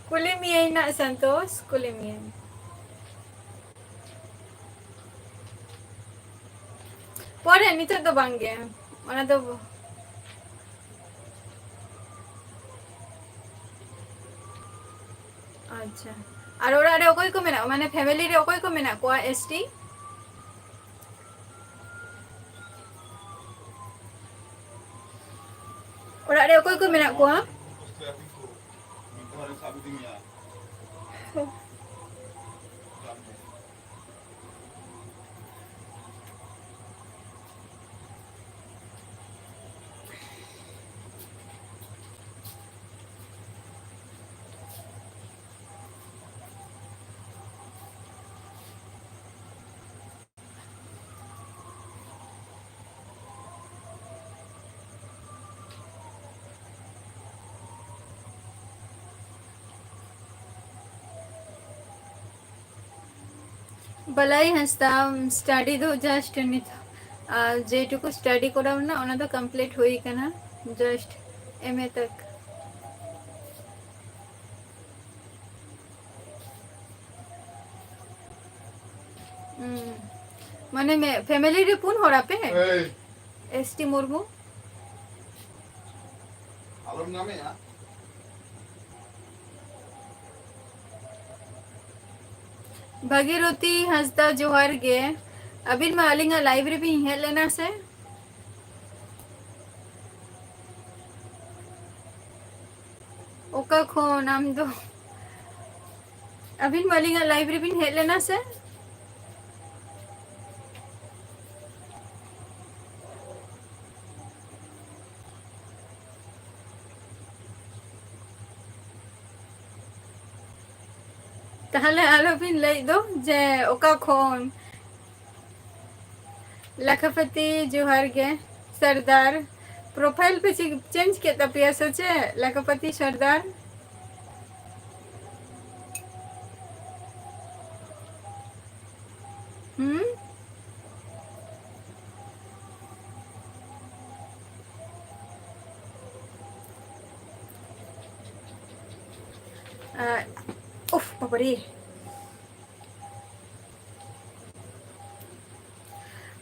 ᱠᱩᱞᱤ ᱢᱤᱭᱟᱹᱧ ᱱᱟᱜ ᱥᱟᱱᱛᱳᱥ, ᱠᱩᱞᱤ ᱢᱤᱭᱟᱹᱧ᱾ ᱯᱚᱨᱮ, ᱱᱤᱛᱚᱜ ᱫᱚ ᱵᱟᱝ ᱜᱮ᱾ ᱚᱱᱟ ᱫᱚ ᱟᱪᱪᱷᱟ᱾ ᱟᱨ ᱚᱲᱟᱜ ᱨᱮ ᱚᱠᱚᱭ ᱠᱚ ᱢᱮᱱᱟᱜ, ᱢᱟᱱᱮ ᱯᱷᱮᱢᱮᱞᱤ ᱨᱮ ᱚᱠᱚᱭ ᱠᱚ ᱢᱮᱱᱟᱜ ᱠᱚᱣᱟ ᱮᱥ ᱴᱤ? ᱚᱲᱟᱜ ᱨᱮ ᱚᱠᱚᱭ ᱠᱚ ᱢᱮᱱᱟᱜ ᱠᱚᱣᱟ? ᱵᱟᱞᱟᱭ ᱦᱟᱸᱥᱫᱟ, study ᱫᱚ just ᱱᱤᱛᱚᱜ ᱟᱨ ᱡᱮᱴᱩᱠᱩ study ᱠᱚᱨᱟᱣ ᱨᱮᱱᱟᱜ, ᱚᱱᱟ ᱫᱚ complete ᱦᱩᱭ ᱠᱟᱱᱟ, just M A ᱛᱟᱠ᱾ ᱦᱩᱸ᱾ ᱢᱟᱱᱮ ᱢᱮ-, family ᱨᱮ ᱯᱩᱱ ᱦᱚᱲ ᱟᱯᱮ? S T Murmu. ᱟᱞᱚᱢ ᱧᱟᱢᱮᱜᱼᱟ᱾ ᱵᱷᱟᱜᱤᱨᱚᱛᱤ ᱦᱟᱸᱥᱫᱟ, ᱡᱚᱦᱟᱨ ᱜᱮ᱾ ᱟᱹᱵᱤᱱ ᱢᱟ ᱟᱹᱞᱤᱧᱟᱜ live ᱨᱮᱵᱤᱱ ᱦᱮᱡ ᱞᱮᱱᱟ ᱥᱮ? ᱚᱠᱟ ᱠᱷᱚᱱ ᱟᱢ ᱫᱚ? ᱟᱹᱵᱤᱱ ᱢᱟ ᱟᱹᱞᱤᱧᱟᱜ live ᱨᱮᱵᱤᱱ ᱦᱮᱡ ᱞᱮᱱᱟ ᱥᱮ? ᱛᱟᱦᱞᱮ ᱟᱞᱚᱵᱤᱱ ᱞᱟᱹᱭ ᱫᱚ ᱡᱮ ᱚᱠᱟ ᱠᱷᱚᱱ᱾ ᱞᱟᱠᱷᱟᱯᱟᱛᱤ, ᱡᱚᱦᱟᱨ ᱜᱮ᱾ ᱥᱚᱨᱫᱟᱨ, profile ᱯᱮ ᱪᱮ-, change ᱠᱮᱫ ᱛᱟᱯᱮᱭᱟ ᱥᱮ ᱪᱮᱫ? ᱞᱟᱠᱷᱟᱯᱟᱛᱤ ᱥᱚᱨᱫᱟᱨ᱾ ᱦᱩᱸ? ᱟᱨ, ᱩᱯᱷ, ᱵᱟᱵᱟᱨᱮ᱾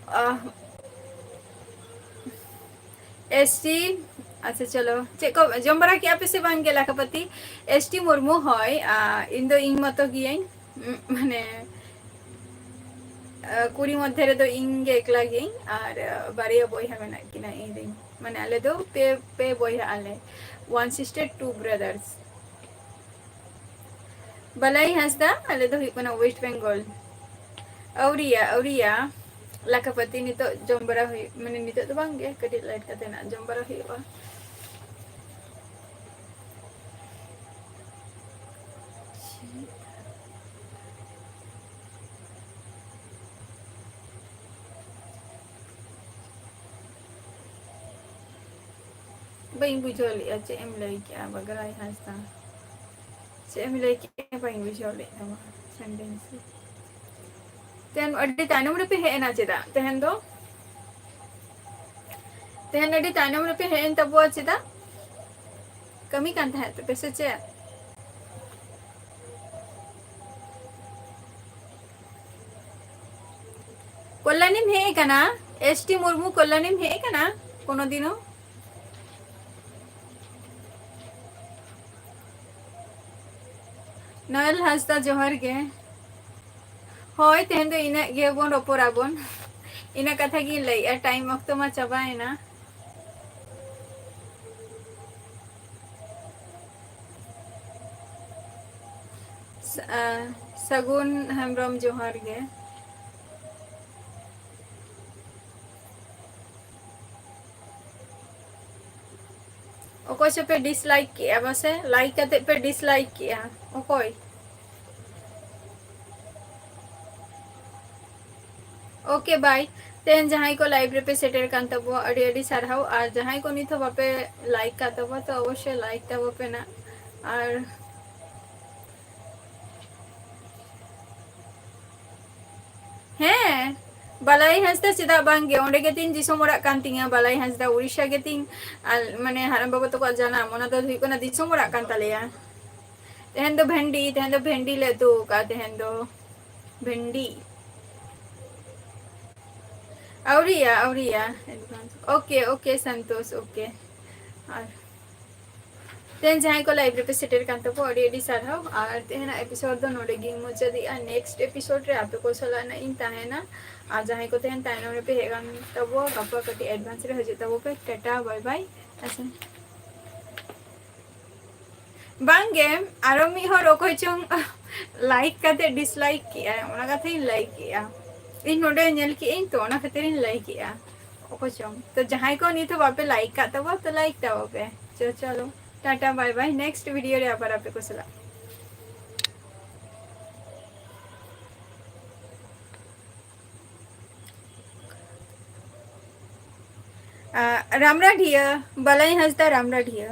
ᱟᱦ, ᱮᱥ ᱴᱤ, ᱟᱪᱪᱷᱟ, ᱪᱚᱞᱚ, ᱪᱮᱫ ᱠᱚ ᱡᱚᱢ ᱵᱟᱲᱟ ᱠᱮᱜᱼᱟ ᱯᱮ ᱥᱮ ᱵᱟᱝ ᱜᱮ, ᱞᱟᱠᱷᱟᱯᱟᱛᱤ? ᱮᱥ ᱴᱤ ᱢᱩᱨᱢᱩ, ᱦᱳᱭ, ᱟ, ᱤᱧ ᱫᱚ ᱤᱧ ᱢᱚᱛᱚ ᱜᱤᱭᱟᱹᱧ, ᱩᱸ, ᱢᱟᱱᱮ, ᱟ, ᱠᱩᱲᱤ ᱢᱚᱫᱽᱫᱷᱮ ᱨᱮᱫᱚ ᱤᱧ ᱜᱮ ᱮᱠᱞᱟ ᱜᱤᱭᱟᱹᱧ, ᱟᱨ, ᱟ, ᱵᱟᱨᱭᱟ ᱵᱚᱭᱦᱟ ᱢᱮᱱᱟᱜ ᱠᱤᱱᱟ ᱤᱧ ᱨᱮᱱ, ᱢᱟᱱᱮ, ᱟᱞᱮ ᱫᱚ ᱯᱮ, ᱯᱮ ᱵᱚᱭᱦᱟ ᱟᱞᱮ, one sister, two brothers᱾ ᱵᱟᱞᱟᱭ ᱦᱟᱸᱥᱫᱟ, ᱟᱞᱮ ᱫᱚ ᱦᱩᱭᱩᱜ ᱠᱟᱱᱟ West Bengal᱾ ᱟᱹᱣᱨᱤᱭᱟ, ᱟᱹᱣᱨᱤᱭᱟ, ᱞᱟᱠᱷᱟᱯᱟᱛᱤ ᱱᱤᱛᱚᱜ ᱡᱚᱢ ᱵᱟᱲᱟ ᱦᱩᱭᱩᱜ, ᱢᱟᱱᱮ ᱱᱤᱛᱚᱜ ᱫᱚ ᱵᱟᱝ ᱜᱮ, ᱠᱟᱹᱴᱤᱡ late ᱠᱟᱛᱮ ᱱᱟᱜ ᱡᱚᱢ ᱵᱟᱲᱟ ᱦᱩᱭᱩᱜᱼᱟ᱾ ᱵᱟᱹᱧ ᱵᱩᱡᱷᱟᱹᱣ ᱞᱮᱜᱼᱟ, ᱪᱮᱫ ᱮᱢ ᱞᱟᱹᱭ ᱠᱮᱜᱼᱟ ᱵᱟᱜᱽᱨᱟᱭ ᱦᱟᱸᱥᱫᱟ? ᱪᱮᱫ ᱮᱢ ᱞᱟᱹᱭ ᱠᱮᱜᱼᱟ? ᱵᱟᱹᱧ ᱵᱩᱡᱷᱟᱹᱣ ᱞᱮᱫ ᱛᱟᱢᱟ sentence᱾ ᱛᱮᱦᱮᱧ ᱟᱹᱰᱤ ᱛᱟᱭᱱᱚᱢ ᱨᱮᱯᱮ ᱦᱮᱡ ᱮᱱᱟ ᱪᱮᱫᱟᱜ ᱛᱮᱦᱮᱧ ᱫᱚ? ᱛᱮᱦᱮᱧ ᱟᱹᱰᱤ ᱛᱟᱭᱱᱚᱢ ᱨᱮᱯᱮ ᱦᱮᱡ ᱮᱱ ᱛᱟᱵᱚᱣᱟ ᱪᱮᱫᱟᱜ? ᱠᱟᱹᱢᱤ ᱠᱟᱱ ᱛᱟᱦᱮᱸᱫ ᱛᱟᱯᱮ ᱥᱮ ᱪᱮᱫ? ᱠᱚᱞᱞᱟᱱᱤᱢ ᱦᱮᱡ ᱟᱠᱟᱱᱟ? ᱮᱥ ᱴᱤ ᱢᱩᱨᱢᱩ, ᱠᱚᱞᱞᱟᱱᱤᱢ ᱦᱮᱡ ᱟᱠᱟᱱᱟ ᱠᱳᱱᱳ ᱫᱤᱱᱳ? ᱱᱚᱭᱮᱞ ᱦᱟᱸᱥᱫᱟ, ᱡᱚᱦᱟᱨ ᱜᱮ᱾ ᱦᱳᱭ, ᱛᱮᱦᱮᱧ ᱫᱚ ᱤᱱᱟᱹᱜ ᱜᱮᱵᱚᱱ ᱨᱚᱯᱚᱲᱟᱵᱚᱱ᱾ ᱤᱱᱟᱹ ᱠᱟᱛᱷᱟ ᱜᱤᱧ ᱞᱟᱹᱭᱮᱜᱼᱟ, time ᱚᱠᱛᱚ ᱢᱟ ᱪᱟᱵᱟᱭᱮᱱᱟ᱾ ᱥᱟ-, ᱟ, ᱥᱟᱹᱜᱩᱱ ᱦᱮᱢᱵᱨᱚᱢ, ᱡᱚᱦᱟᱨ ᱜᱮ᱾ ᱚᱠᱚᱭ ᱪᱚᱯᱮ dislike ᱠᱮᱜᱼᱟ, ᱢᱟᱥᱮ like ᱠᱟᱛᱮ ᱯᱮ dislike ᱠᱮᱜᱼᱟ᱾ ᱚᱠᱚᱭ? Okay, bye. ᱛᱮᱦᱮᱧ ᱡᱟᱦᱟᱸᱭ ᱠᱚ live ᱨᱮᱯᱮ ᱥᱮᱴᱮᱨ ᱠᱟᱱ ᱛᱟᱵᱚᱣᱟ, ᱟᱹᱰᱤ ᱟᱹᱰᱤ ᱥᱟᱨᱦᱟᱣ᱾ ᱟᱨ ᱡᱟᱦᱟᱸᱭ ᱠᱚ ᱱᱤᱛ ᱦᱚᱸ ᱵᱟᱯᱮ like ᱠᱟᱜ ᱛᱟᱵᱚᱣᱟ, ᱛᱚ ᱚᱵᱚᱥᱥᱳᱭ like ᱛᱟᱵᱚ ᱯᱮ ᱱᱟᱜ᱾ ᱟᱨ ᱦᱮᱸ, ᱵᱟᱞᱟᱭ ᱦᱟᱸᱥᱫᱟ ᱪᱮᱫᱟᱜ ᱵᱟᱝ ᱜᱮ, ᱚᱸᱰᱮ ᱜᱮᱛᱤᱧ ᱫᱤᱥᱚᱢ ᱚᱲᱟᱜ ᱠᱟᱱ ᱛᱤᱧᱟ᱾ ᱵᱟᱞᱟᱭ ᱦᱟᱸᱥᱫᱟ ᱩᱲᱤᱥᱥᱟ ᱜᱮᱛᱤᱧ, ᱟᱨ ᱢᱟᱱᱮ ᱦᱟᱲᱟᱢ ᱵᱟᱵᱟ ᱛᱟᱠᱚᱣᱟᱜ ᱡᱟᱱᱟᱢ, ᱚᱱᱟ ᱫᱚ ᱦᱩᱭᱩᱜ ᱠᱟᱱᱟ ᱫᱤᱥᱚᱢ ᱚᱲᱟᱜ ᱠᱟᱱ ᱛᱟᱞᱮᱭᱟ᱾ ᱛᱮᱦᱮᱧ ᱫᱚ ᱵᱷᱮᱱᱰᱤ, ᱛᱮᱦᱮᱧ ᱫᱚ ᱵᱷᱮᱱᱰᱤ ᱞᱮ ᱩᱛᱩ ᱟᱠᱟᱫᱼᱟ, ᱛᱮᱦᱮᱧ ᱫᱚ ᱵᱷᱮᱱᱰᱤ᱾ ᱟᱹᱣᱨᱤᱭᱟ, ᱟᱹᱣᱨᱤᱭᱟ, advance᱾ Okay, okay, Santosh, okay᱾ ᱟᱨ ᱛᱮᱦᱮᱧ ᱡᱟᱦᱟᱸᱭ ᱠᱚ live ᱨᱮᱯᱮ ᱥᱮᱴᱮᱨ ᱠᱟᱱ ᱛᱟᱵᱚ, ᱟᱹᱰᱤ ᱟᱹᱰᱤ ᱥᱟᱨᱦᱟᱣ᱾ ᱟᱨ ᱛᱮᱦᱮᱧᱟᱜ episode ᱫᱚ ᱱᱚᱰᱮ ᱜᱤᱧ ᱢᱩᱪᱟᱹᱫᱮᱜᱼᱟ᱾ Next episode ᱨᱮ ᱟᱯᱮ ᱠᱚ ᱥᱟᱞᱟᱜ ᱱᱟᱜ ᱤᱧ ᱛᱟᱦᱮᱱᱟ᱾ ᱟᱨ ᱡᱟᱦᱟᱸᱭ ᱠᱚ ᱛᱮᱦᱮᱧ ᱛᱟᱭᱱᱚᱢ ᱨᱮᱯᱮ ᱦᱮᱡ ᱠᱟᱱ ᱛᱟᱵᱚ, ᱜᱟᱯᱟ ᱠᱟᱹᱴᱤᱡ advance ᱨᱮ ᱦᱤᱡᱩᱜ ᱛᱟᱵᱚ ᱯᱮ᱾ Tata, bye bye᱾ ᱟᱪᱪᱷᱟ᱾ ᱵᱟᱝᱜᱮ, ᱟᱨᱚ ᱢᱤᱫ ᱦᱚᱲ ᱚᱠᱚᱭ ᱪᱚᱝ like ᱠᱟᱛᱮ dislike ᱠᱮᱜᱼᱟᱭ, ᱚᱱᱟ ᱠᱟᱛᱷᱟᱧ ᱞᱟᱹᱭ ᱠᱮᱜᱼᱟ᱾ ᱤᱧ ᱱᱚᱰᱮ ᱧᱮᱞ ᱠᱮᱜᱼᱟᱹᱧ ᱛᱚ, ᱚᱱᱟ ᱠᱷᱟᱹᱛᱤᱨᱤᱧ ᱞᱟᱹᱭ ᱠᱮᱜᱼᱟ᱾ ᱚᱠᱚᱭ ᱪᱚᱝ᱾ ᱛᱚ ᱡᱟᱦᱟᱸᱭ ᱠᱚ ᱱᱤᱛ ᱦᱚᱸ ᱵᱟᱯᱮ like ᱠᱟᱜ ᱛᱟᱵᱚ, ᱛᱚ like ᱛᱟᱵᱚ ᱯᱮ᱾ ᱪᱚ ᱪᱚᱞᱚ, Tata, bye bye, next video ᱨᱮ ᱟᱵᱟᱨ ᱟᱯᱮ ᱠᱚ ᱥᱟᱞᱟᱜ᱾ ᱟᱸ, ᱨᱟᱢᱨᱟᱰᱷᱤᱭᱟᱹ, ᱵᱟᱞᱟᱭ ᱦᱟᱸᱥᱫᱟ, ᱨᱟᱢᱨᱟᱰᱷᱤᱭᱟᱹ᱾